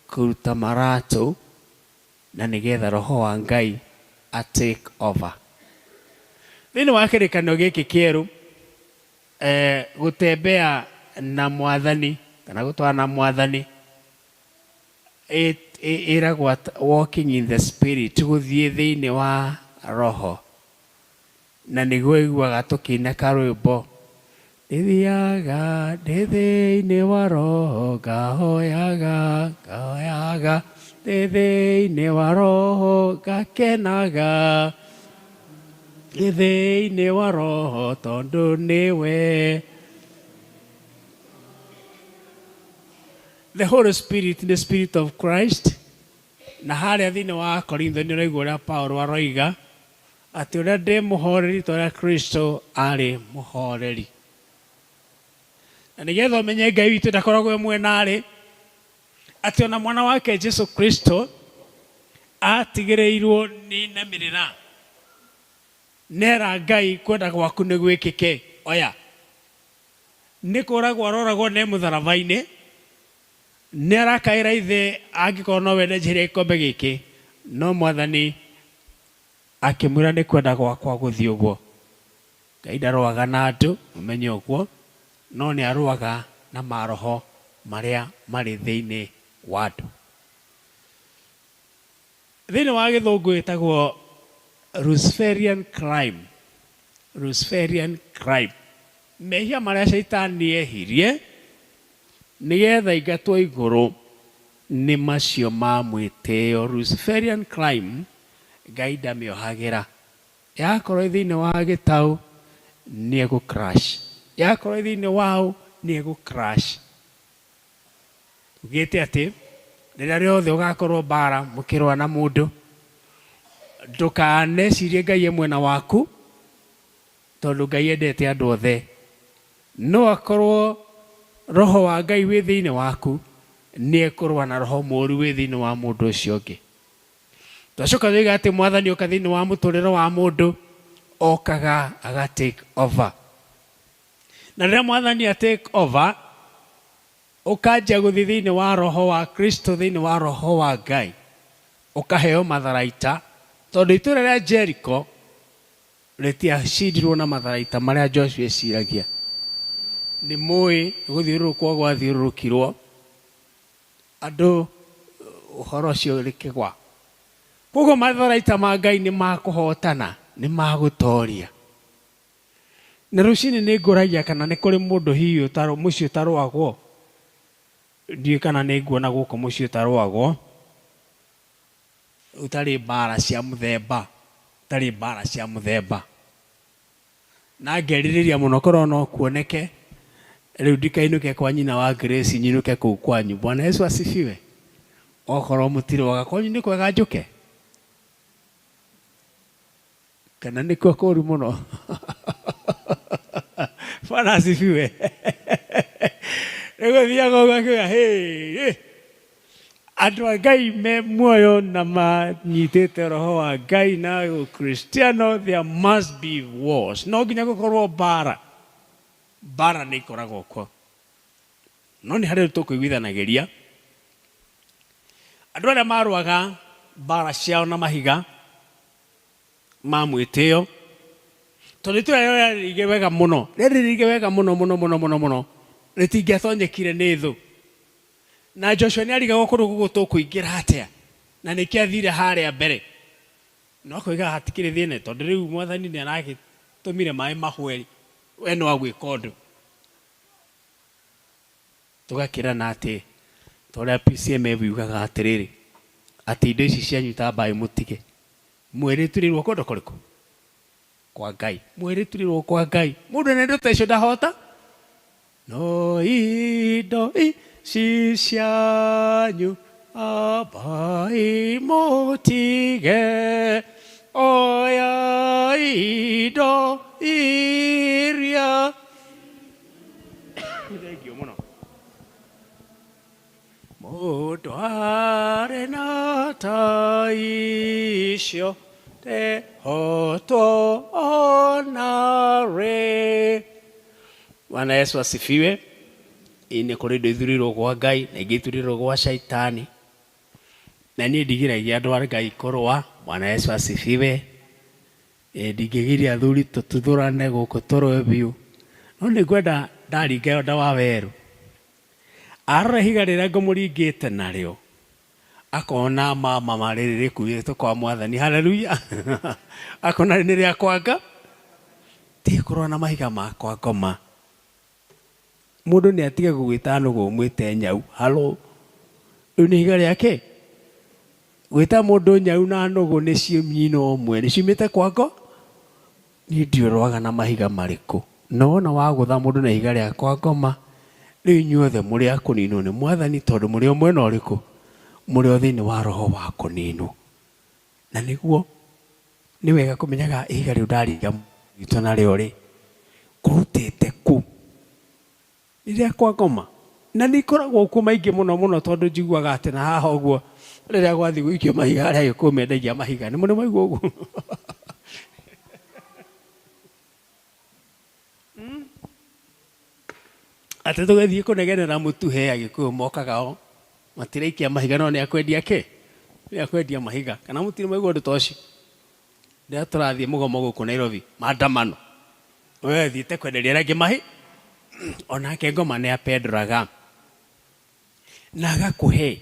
kũruta maratũ na nĩgetha roho wa Ngai a take over. Thĩinĩ wa kĩrĩkanĩro gĩkĩ kĩerũ, eh, gũtembea na mwathani kana gũtwarana na mwathani ĩragwo walking in the spirit, gũthiĩ thĩinĩ wa roho. Na nĩguo iguaga tũkĩina karwĩmbo, ndĩthiaga ndĩ thĩinĩ wa roho ngahoyaga ngahoyaga ndĩ thĩinĩ wa roho ngakenaga ndĩ thĩinĩ wa roho tondũ nĩwe. The Holy Spirit nĩ Spirit of Christ. Na harĩa thĩinĩ wa Korintho nĩ ũraigua ũrĩa Paulo aroiga atĩ ũrĩa ndĩ mũhoreri ta ũrĩa Kristo arĩ mũhoreri. Na nĩgetha ũmenye Ngai witũ ndakoragwo e mwenarĩ, atĩ ona mwana wake Jesu Kristo atigĩrĩirwo nĩ inamĩrĩra nera Ngai kwenda gwaku nĩ gwĩkĩke. Oya nĩ kũragwo aroragwo ne mũtharaba-inĩ, nĩ arakaĩra ithe angĩkorwo no wende njeherie gĩkombe gĩkĩ, no Mwathani akĩmwĩra nĩ kwenda gwakwa gũthiĩ ũguo. Ngai ndarũaga na andũ, mũmenye ũguo, no nĩ arũaga na maroho marĩa marĩ thĩinĩ wa andũ. Thĩinĩ wa gĩthũngũ ĩtagwo Luciferian crime. Luciferian crime. Mehia marĩa caitani ehirie nĩgetha aingatwo igũrũ nĩ macio ma mwĩtĩo. Luciferian crime Ngai ndamĩohagĩra. Yakorwo ĩ thĩinĩ wa gĩtaũ nĩ egũ crash. Yakorwo ĩ thĩinĩ wa ũ nĩ egũ crash. Tugĩte atĩ rĩrĩa rĩothe ũgakorwo mbara mũkĩrũa na mũndũ, ndũkanecirie Ngai e mwena waku, tondũ Ngai endete andũ othe. No akorwo roho wa Ngai wĩ thĩinĩ waku, nĩ ekũrũa na roho mũru wĩ thĩinĩ wa mũndũ ũcio ũngĩ. Twacoka twoiga atĩ Mwathani oka thĩinĩ wa mũtũrĩre wa mũndũ, okaga aga take over. Na rĩrĩa Mwathani a take over, ũkanjia gũthiĩ thĩinĩ wa roho wa Kristo, thĩinĩ wa roho wa Ngai, ũkaheo matharaita, tondũ itũũra rĩa Jericho rĩtiacindirwo na matharaita marĩa Joshua eciragia. Nĩ mũĩ gũthiũrũrũkwo gwathiũrũrũkirwo. Andũ ũhoro ũcio ũrĩ kĩgwa. Koguo matharaita ma Ngai nĩ ma kũhotana, nĩ ma gũtoria. Na rũcinĩ nĩ ngũragia kana nĩ kũrĩ mũndũ hihi ũtarũ, mũciĩ ũtarũagwo. Ndiũĩ kana nĩ nguona gũkũ mũciĩ ũtarũagwo, ũtarĩ mbara cia mũthemba, ũtarĩ mbara cia mũthemba. Na ngerirĩria mũno korwo no kuoneke, rĩu ndikainũke kwa nyina wa Grace, nyinũke kũu kwanyu. Bwana Yesu asifiwe. Okorwo mũtirũaga, kwanyu nĩ kwega njũke? Kana nĩkuo kũru mũno? Bwana asifiwe. Rĩu gũthiaga ũguo akiuga, hĩ, andũ a Ngai me muoyo na manyitĩte roho wa Ngai na Ũkristiano, there must be wars. No nginya gũkorwo mbara. Mbara nĩ ikoragwo kuo. No nĩ harĩ ũndũ tũkũiguithanagĩria. Andũ arĩa marũaga mbara ciao na mahiga ma mwĩtĩo, tondũ itũra rĩao rĩarĩ wega mũno, rĩarĩ wega mũno mũno mũno mũno mũno, rĩtingĩatonyekire nĩ thũ. Na Joshua nĩ arigagwo kũndũ gũkũ tũkũingĩra atĩa, na nĩkĩo athire harĩa mbere. No akoiga hatikĩrĩ thĩna, tondũ rĩu mwathani nĩ aragĩtũmire maĩ mahwe, we no agwĩka ũndũ. Tũgakĩrana atĩ, ta ũrĩa PCM yugaga atĩrĩrĩ, atĩ indo ici cianyu ta mbaĩ mũtige. Mwĩrĩturĩrwo kũndũ kũrĩkũ? Kwa Ngai. Mwĩrĩturĩrwo kwa Ngai. Mũndũ ena indo ta icio ndahota? No indo ici cianyu ambai mũtige, oya indo iria. Thengiũ mũno. Mũndũ arĩ na ta icio ndehotwo ona rĩ. Bwana Yesu asifiwe. Ĩ nĩ kũrĩ indo ithurĩirwo gwa Ngai na ingĩ ithurĩirwo gwa caitani. Na niĩ ndigiragia andũ a Ngai kũrũa. Bwana Yesu asifiwe. Ĩ ndingĩgiria athuri tũtuthũrane gũkũ tũrũe biũ. No nĩ ngwenda ndaringa Yonda wa werũ, arora ihiga rĩrĩa ngũmũringĩte narĩo, akona mama ma rĩrĩ rĩkuĩtwo kwa mwathani. Haleluya! Akona rĩ nĩ rĩa kwanga, tiga kũrũa na mahiga makwa ngoma. Mũndũ nĩ atige gũgwĩta nũgũ ũmwĩte nyau. Halo! Rĩu nĩ ihiga rĩa kĩ? Gwĩta mũndũ nyau na nũgũ nĩ nyina ũmwe, nĩ ciumĩte kwa ngo? Niĩ ndiũĩ ũrũaga na mahiga marĩkũ. Na wona wagũtha mũndũ na ihiga rĩa kwa ngoma, rĩu inyuothe mũrĩ a kũninwo nĩ mwathani tondũ mũrĩ o mwena ũrĩkũ? Mũrĩ o thĩinĩ wa roho wa kũninwo. Na nĩguo nĩ wega kũmenyaga ihiga rĩu ndaringa witũ narĩo rĩ, ngũrutĩte kũ? Nĩ rĩa kwa ngoma. Na nĩ ikoragwo kuo maingĩ mũno mũno tondũ njiguaga atĩ na haha ũguo rĩrĩa gwathiĩ gũikio mahiga harĩa Agĩkũyũ mendagia mahiga. Nĩ mũrĩ mwaigua ũguo? Atĩ tũgĩthiĩ kũnegenera mũtu he Agĩkũyũ mokaga o matiraikia mahiga no nĩ akwendia kĩ? Nĩ akwendia mahiga. Kana mũtirĩ mwaigua ũndũ ta ũcio? Rĩrĩa tũrathiĩ mũgomo gũkũ Nairobi, maandamano, we athiĩte kwenderia arĩa angĩ mahi, onake ngoma nĩ apendoraga na agakũhe.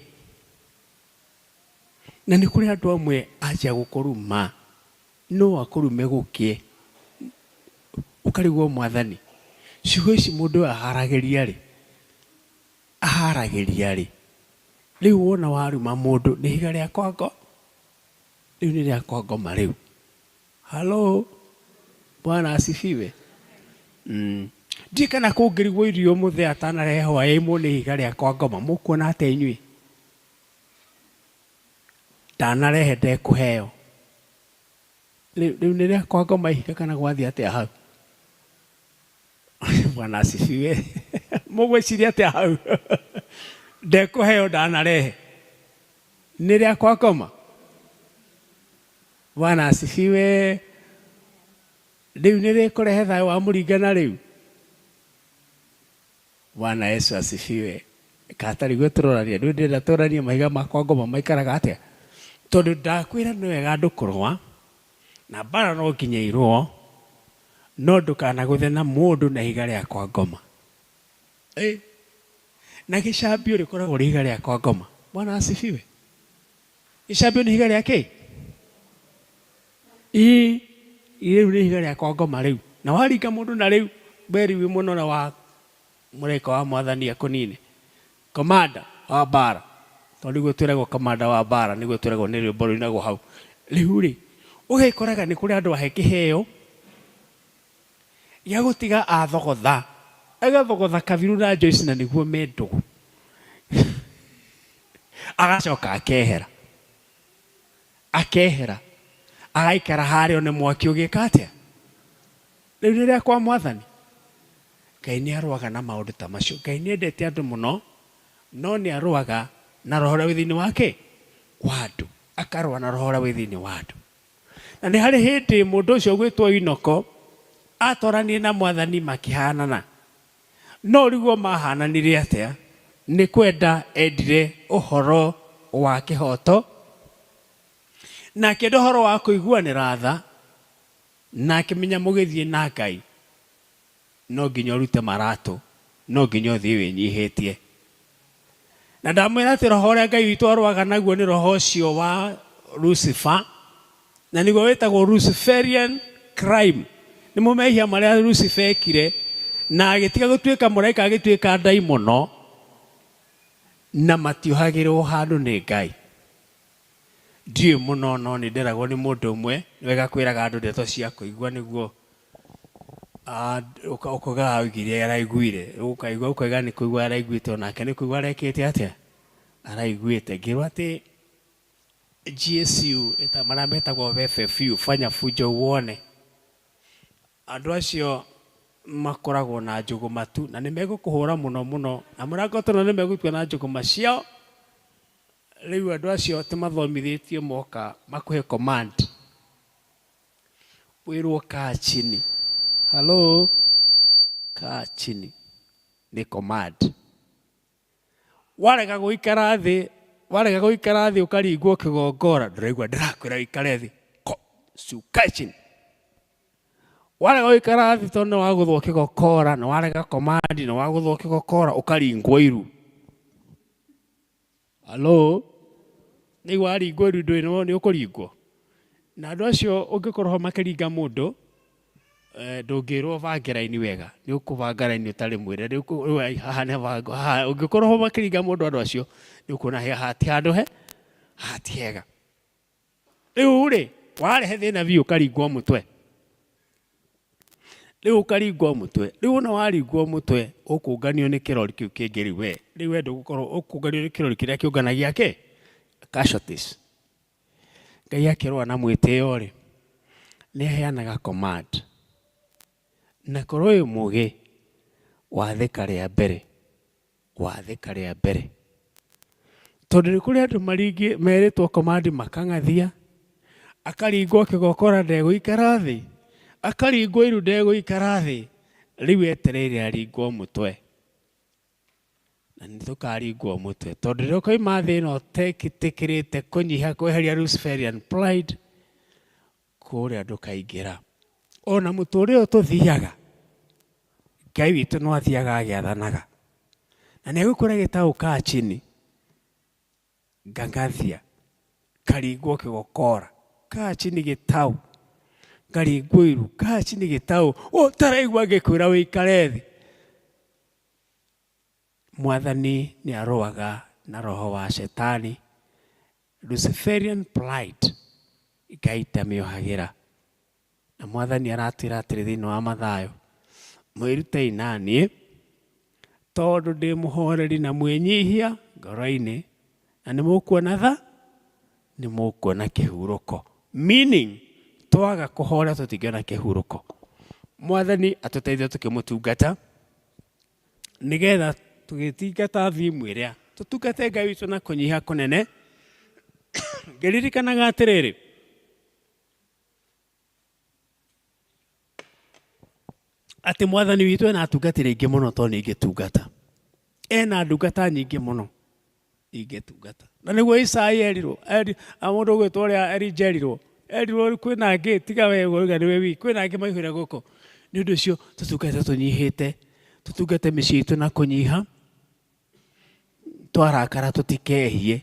Na nĩ kũrĩ andũ amwe anjia gũkũruma, no akũrume gũkĩe, ũkarigwo mwathani, ciugo ici mũndũ ũyũ aharagĩria rĩ, aharagĩria rĩ? Rĩu wona waruma mũndũ nĩ ihiga rĩa kwa ngo? Rĩu nĩ rĩa kwa ngoma rĩu. Halo, Bwana asifiwe. Ndiũĩ kana kũngĩrugwo irio mũthee atanarehe hwaĩ-imwo nĩ ihiga rĩa kwa ngoma, mũkuona atĩa inyuĩ? Ndanarehe ndekũheo. Rĩu nĩ rĩa kwa ngoma ihiga kana gwathiĩ atĩa hau? Bwana asifiwe. Mũgwĩciria atĩa hau? Ndekũheo ndanarehe. Nĩ rĩa kwa ngoma? Bwana asifiwe. Rĩu nĩ rĩkũrehe thayũ wa mũringana rĩu? Bwana Yesu asifiwe. Katarĩ guo tũrorania, ndũĩ ndĩrenda tũroranie mahiga ma kwa ngoma maikaraga atĩa? Tondũ ndakwĩra nĩ wega andũ kũrũa, na mbara no nginya irũo, no ndũkanagũthe na mũndũ na ihiga rĩa kwa ngoma. Ĩ, na gĩcambio rĩkoragwo rĩ ihiga rĩa kwa ngoma. Bwana asifiwe. Gĩcambio nĩ ihiga rĩa kĩ? Ĩĩ, rĩu nĩ ihiga rĩa kwa ngoma rĩu. Na waringa mũndũ na rĩu weri wĩ mũnore wa mũraika wa mwathani akũnine. Komanda wa mbara. Tondũ nĩguo twĩragwo komanda wa mbara, nĩguo twĩragwo nĩ rwĩmbo rũinagwo hau. Rĩu rĩ, ũgekoraga nĩ kũrĩ andũ ahe kĩheo gĩa gũtiga athogotha. Agathogotha Kabiru na Joyce na nĩguo me ndũgũ. Agacoka akehera. Akehera. Agaikara harĩa one mwaki ũgĩka atĩa? Rĩu nĩ rĩa kwa mwathani. Ngai nĩ arũaga na maũndũ ta macio. Ngai nĩ endete andũ mũno, no nĩ arũaga na roho ũrĩa wĩ thĩinĩ wake wa andũ. Akarũa na roho ũrĩa wĩ thĩinĩ wa andũ. Na nĩ harĩ hĩndĩ mũndũ ũcio ũgwĩtwo Inoko atwaranire na mwathani makĩhanana. No ũrigwo mahananire atĩa? Nĩ kwenda endire ũhoro wa kĩhoto, na akĩenda ũhoro wa kũiguanĩra tha, na akĩmenya mũgĩthiĩ na Ngai no nginya ũrute maratũ, no nginya ũthiĩ wĩnyihĩtie. Na ndamwĩra atĩ roho ũrĩa Ngai witũ arũaga naguo nĩ roho ũcio wa Lucifer, na nĩguo wĩtagwo Luciferian crime. Nĩmo mehia marĩa Lucifer ekire, na agĩtiga gũtuĩka mũraika agĩtuĩka ndaimono, na matiohagĩrwo handũ nĩ Ngai. Ndiũĩ mũno no nĩ nderagwo nĩ mũndũ ũmwe, nĩ wega kwĩraga andũ ndeto cia kũigua nĩguo ũkauga oigire araiguire, ũkaigua ũkauga nĩ kũigua araiguĩte onake nĩ kũigua arekĩte atĩa? Araiguĩte. Ngĩrwo atĩ GSU marĩa metagwo FFU, fanya fujo uone. Andũ acio makoragwo na njũgũma tu na nĩ megũkũhũra mũno mũno na mũrango tondũ nĩ megũtua na njũgũma ciao. Rĩu andũ acio ti mathomithĩtio moka makũhe command. Wĩrwo kaa chini. Hello? Kaa chini. Nĩ command. Warega gũikara thĩ, warega gũikara thĩ ũkaringwo kĩgongora, ndũraigua ndĩrakwĩra ũikare thĩ. Ko, si ukae chini. Warega gũikara thĩ tondũ nĩ wagũthwo kĩgokora, nĩ warega command, nĩ wagũthwo kĩgokora, ũkaringwo iru. Hello? Nĩ waringwo iru ndũĩ nĩ ũkũringwo. Na andũ acio ũngĩkorwo ho makĩringa mũndũ, ndũngĩrwo ũbange raini wega, nĩ ũkũbanga raini ũtarĩ mwĩre. Rĩu haha nĩ habango, haha ũngĩkorwo ho makĩringa mũndũ andũ acio, nĩ ũkuona haha ti handũ he, haha ti hega. Rĩu rĩ, warehe thĩna biũ ũkaringwo mũtwe. Rĩu ũkaringwo mũtwe. Rĩu ona waringwo mũtwe, ũkũnganio nĩ kĩrori kĩu kĩngĩ rĩu we. Rĩu we ndũgũkorwo ũkũnganio nĩ kĩrori kĩrĩa kĩũnganagia kĩ? Casualties. Ngai akĩrũa na mwĩtĩo rĩ, nĩ aheanaga command. Na korwo wĩ mũgĩ, wathĩka rĩa mbere, wathĩka rĩa mbere. Tondũ nĩ kũrĩ andũ maringĩ merĩtwo command makang'athia, akaringwo kĩgokora ndegũikara thĩ, akaringwo iru ndegũikara thĩ, rĩu etereire aringwo mũtwe. Na nĩ tũkaringwo mũtwe. Tondũ rĩrĩa ũkoima thĩ ĩno ũtetĩkĩrĩte kũnyiha kweheria Luciferian pride, kũrĩa ndũkaingĩra. Ona mũtũrĩre ũyũ tũthiaga, Ngai witũ no athiaga agĩathanaga. Na nĩ egũkwĩra gĩtaũ kaa chini, ngangathia, karingwo kĩgokora, kaa chini gĩtaũ, ngaringwo iru, kaa chini gĩtaũ, ũtaraigua ngĩkwĩra ũikare thĩ. Mwathani nĩ arũaga na roho wa shetani, Luciferian pride, Ngai ndamĩohagĩra. Na mwathani aratwĩra atĩrĩ thĩinĩ wa Mathayo, mwĩrutei na niĩ, tondũ ndĩ mũhoreri na mwĩnyihia ngoro-inĩ, na nĩ mũkuona tha, nĩ mũkuona kĩhurũko. Meaning, twaga kũhora tũtingĩona kĩhurũko. Mwathani atũteithie tũkĩmũtungata, nĩgetha tũgĩtingata thimu ĩrĩa, tũtungate Ngai witũ na kũnyiha kũnene. Ngĩririkanaga atĩrĩrĩ, atĩ mwathani witũ ena atungatĩri aingĩ mũno tondũ nĩ ingĩtungata. Ena ndungata nyingĩ mũno ingĩtungata. Na nĩguo Isaiah erirwo, mũndũ ũgwĩtwo ũrĩa Elijah erirwo, erirwo kwĩna angĩ tiga we ũrauga nĩwe wiki, kwĩna angĩ maihũire gũkũ. Nĩ ũndũ ũcio tũtungate tũnyihĩte, tũtungate mĩciĩ itũ na kũnyiha, Twarakara tũtikehie,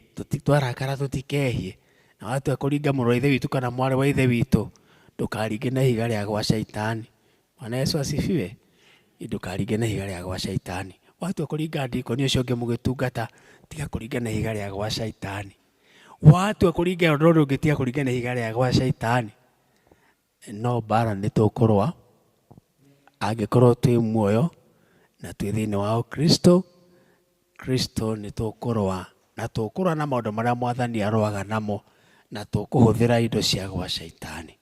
twarakara tũtikehie. Na watua kũringa mũrũ wa ithe witũ kana mwarĩ wa ithe witũ, ndũkaringe na ihiga rĩa gwa caitani. Bwana Yesu asifiwe. Ndũkaringe na ihiga rĩa gwa caitani. Watua kũringa ndikoni ũcio ũngĩ mũgĩtungata, tiga kũringa na ihiga rĩa gwa caitani. Watua kũringa ũndũ ũrĩa ũngĩ, tiga kũringa na ihiga rĩa gwa caitani. No mbara nĩ tũkũrũa, angĩkorwo twĩ muoyo na twĩ thĩinĩ wa Ũkristo, Kristo nĩ tũkũrũa na tũkũrũa na maũndũ marĩa Mwathani arũaga namo na tũkũhũthĩra indo cia gwa caitani.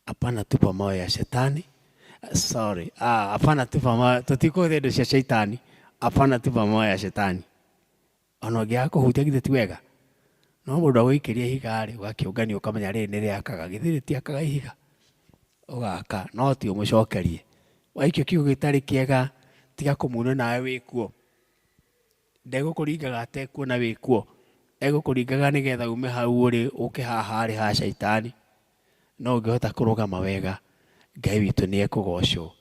Hapana tupa mawe ya shetani. Sorry. Ah, hapana tupa mawe. Tũtikũhũthĩra indo cia shaitani. Hapana tupa mawe ya shetani. Ona ũngĩaga kũhutia githĩ ti wega? No mũndũ agũikĩria ihiga rĩ, ũgakĩũngania ũkamenya rĩrĩ nĩ rĩakaga. Githĩ rĩtiakaga ihiga? Ũgaka, no ti ũmũcokerie. Waikio kiugo gĩtarĩ kĩega, tiga kũmuna nawe wĩkuo. Ndegũkũringaga atekuona wĩkuo. Egũkũringaga nĩgetha ume hau ũrĩ ũke haha arĩ ha shaitani. No ũngĩhota kũrũgama wega, Ngai witũ nĩ ekũgocwo.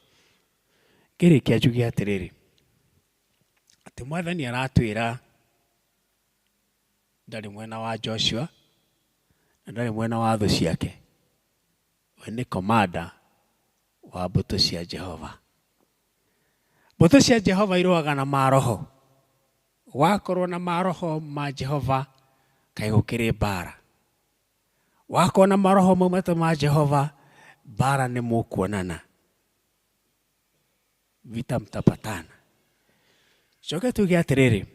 Ngĩrĩkia njuge atĩrĩrĩ, atĩ Mwathani aratwĩra ndarĩ mwena wa Joshua na ndarĩ mwena wa thũ ciake. We nĩ komanda wa mbũtũ cia Jehova. Mbũtũ cia Jehova irũaga na maroho. Wakorwo na maroho ma Jehova, kaĩ gũkĩrĩ mbara. Wakorwo na maroho maumĩte ma Jehova, mbara nĩ mũkuonana. Vita mtapatana. Coke tuge atĩrĩrĩ,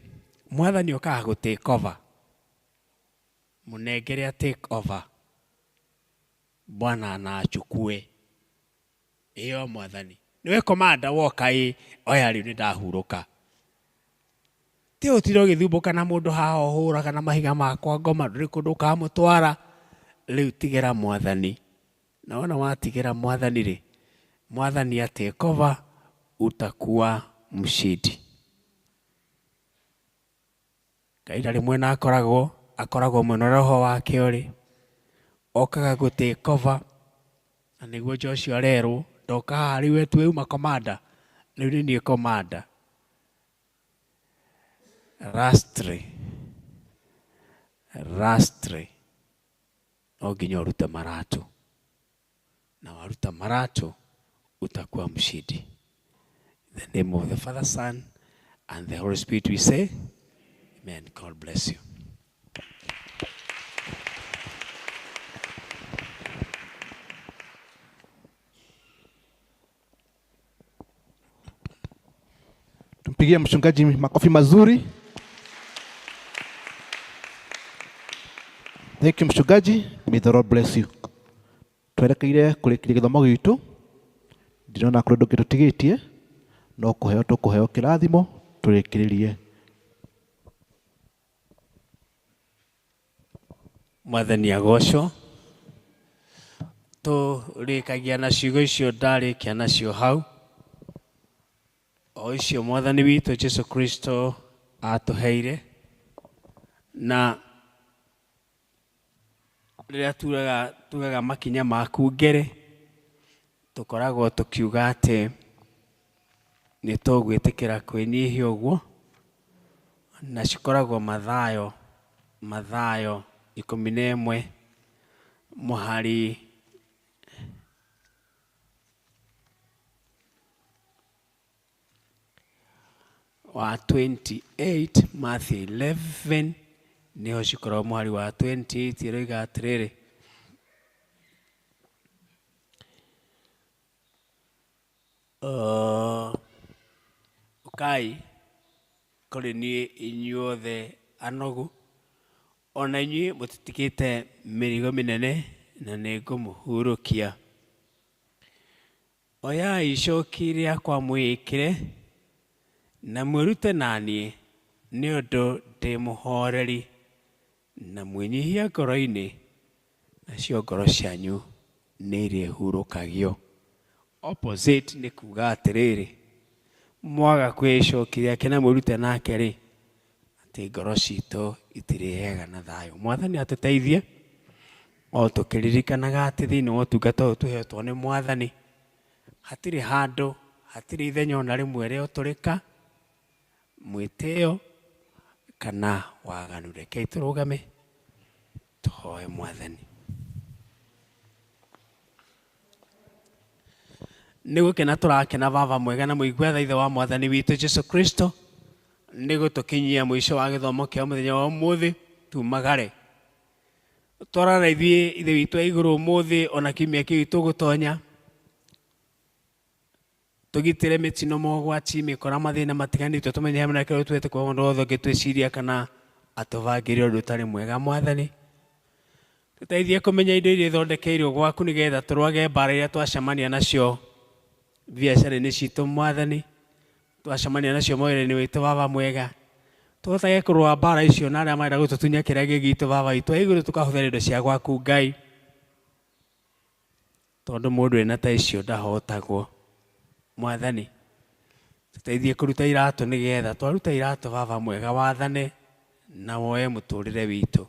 Mwathani okaga gũ take over. Mũnengere a take over. Bwana na achukue. Ĩyo Mwathani. Nĩwe komanda woka ĩ, oya rĩu nĩndahurũka. Ti ũtinde ũgĩthumbũka na mũndũ haha ũhũraga na mahiga makwa ngoma ndũrĩ kũndũ ũkamũtwara. Rĩu tigĩra Mwathani. Na wona watigĩra Mwathani rĩ, Mwathani a take over, utakuwa mshindi. Ngai ndarĩ mwena akoragwo, akoragwo mwena ũrĩa roho wake ũrĩ. Okaga gũ take over, na nĩguo Joshua arerwo, ndoka haha rĩu we tiwe uma commander, rĩu nĩ niĩ commander. Lastly, lastly, no nginya ũrute maratũ, na waruta maratũ utakuwa mshindi. In the name of the Father, Son, and the Holy Spirit we say, Amen. God bless you. Tumpigie mchungaji makofi mazuri. Thank you mchungaji. May the Lord bless you. Twerekeire kũrĩkĩria gĩthomo gitũ. Ndirona kũrĩ ũndũ ũngĩ tũtigĩtie, no kũheo tũkũheo kĩrathimo tũrĩkĩrĩrie. Mwathani agocwo. Tũrĩkagia na ciugo icio ndarĩkia nacio hau. O icio Mwathani witũ Jesu Kristo atũheire. Na rĩrĩa tugaga makinya maku ngere, tũkoragwo tũkiuga atĩ nĩ tũgwĩtĩkĩra kwĩnyihia ũguo, na cikoragwo Mathayo, Mathayo ikũmi na ĩmwe mũhari wa 28, Matthew 11 nĩho cikoragwo mũhari wa 28 ĩroiga atĩrĩrĩ, ũkai kũrĩ niĩ inyuothe anogu, o na inyuĩ mũtitikĩte mĩrigo mĩnene, na nĩngũmũhurũkia. Oyai icoki rĩakwa mwĩĩkĩre, na mwĩrute na niĩ, nĩ ũndũ ndĩ mũhoreri na mwĩnyihia ngoro-inĩ, nacio ngoro cianyu nĩirĩhurũkagio. Opposite nĩ kuga atĩrĩrĩ, mwaga kuoya icoki rĩake na mwĩrute nake-rĩ, atĩ ngoro citũ itirĩgĩaga na thayũ. Mwathani atũteithie o tũkĩririkanaga atĩ thĩinĩ wa ũtungata ũyũ tũhetwo nĩ Mwathani, hatirĩ handũ, hatirĩ ithenya ona rĩmwe rĩa ũtũrĩka, mwĩtĩo Kana waganu. Rekei tũrũgame tũhoe Mwathani. Nĩ gũkena tũrakena Baba mwega na mũigua tha Ithe wa Mwathani witũ Jesu Kristo nĩ gũtũkinyia mũico wa gĩthomo kĩa mũthenya wa ũmũthĩ. Tumagare twarana ithuĩ Ithe witũ wa igũrũ ũmũthĩ ona kiumia kĩu tũgũtonya, tũgitĩre mĩtino, mogwati, mĩkora, mathĩna matiganĩte, tũmenye hamwe na kĩrĩa twete kwa mũndũ wothe ũngĩtwĩciria kana atũbangĩre ũndũ ũtarĩ mwega. Mwathani, tũteithie kũmenya indo iria ithondekeirwo gwaku nĩgetha tũrwage mbara iria twacemania nacio biacara-inĩ citũ. Mwathani, twacemania nacio mawĩra-inĩ witũ, Baba mwega, tũhotage kũrũa mbara icio na arĩa marenda gũtũtunya kĩrĩa gĩ gitũ. Baba witũ wa igũrũ, tũkahũthĩra indo cia gwaku Ngai, tondũ mũndũ ena ta icio ndahotagwo. Mwathani, tũteithie kũruta iratũ nĩgetha twaruta iratũ, Baba mwega, wathane na woe mũtũrĩre witũ.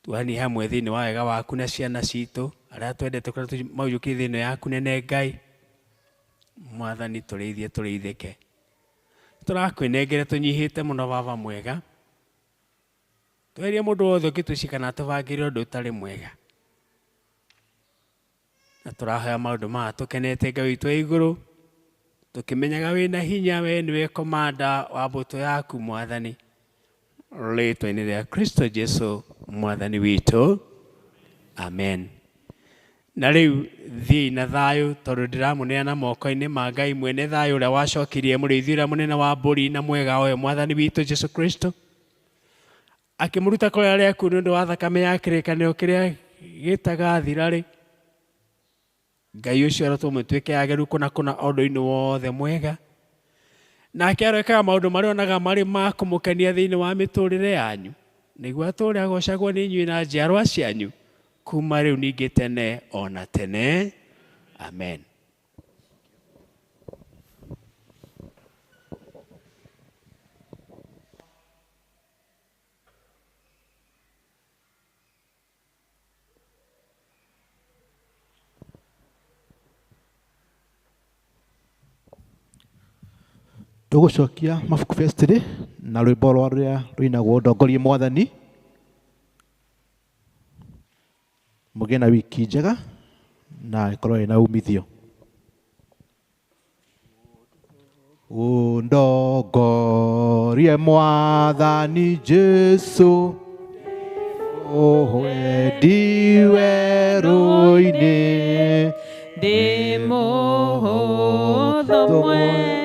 Tuohanie hamwe thĩinĩ wa wega waku na ciana citũ arĩa twendete kũrĩa maiyũkĩtie thĩ ĩno yaku nene Ngai. Mwathani, tũrĩithie tũrĩithĩke. Tũrakwĩnengera tũnyihĩte mũno, Baba mwega. Tweherie mũndũ wothe ũngĩtwĩciria kana atũbangĩre ũndũ ũtarĩ mwega. Na tũrahoya maũndũ maya tũkenete Ngai witũ wa igũrũ, tũkĩmenyaga wĩna hinya, we nĩwe komanda wa mbũtũ yaku Mwathani. Rĩtwa-inĩ rĩa Kristo Jesu Mwathani witũ, amen. Na rĩu thiĩi na thayũ, tondũ ndĩramũneana moko-inĩ ma Ngai mwene thayũ ũrĩa wacokirie mũrĩithi ũrĩa mũnene wa mbũri na mwega oyo Mwathani witũ Jesu Kristo, akĩmũruta kũrĩ arĩa akuũ nĩ ũndũ wa thakame ya kĩrĩkanĩro kĩrĩa gĩtagathira-rĩ. Ngai ũcio arotwo mũtuĩke ageru kũna kũna ũndũ-inĩ wothe mwega, nake aroekaga maũndũ marĩa onaga marĩ ma kũmũkenia thĩinĩ wa mĩtũrĩre yanyu, nĩguo atũũre agocagwo nĩ inyuĩ na njiarwa cianyu kuma rĩu ningĩ tene ona tene. Amen. Tũgũcokia Mabuku Fest rĩ na rwĩmbo rwa rũrĩa rũinagwo Ndongorie Mwathani. Mũgĩe na wiki njega na ĩkorwo ĩna umithio. Ũndongorie Mwathani Jesu, ũhwendi werũ-inĩ, ndĩ mũhũthũ mwega.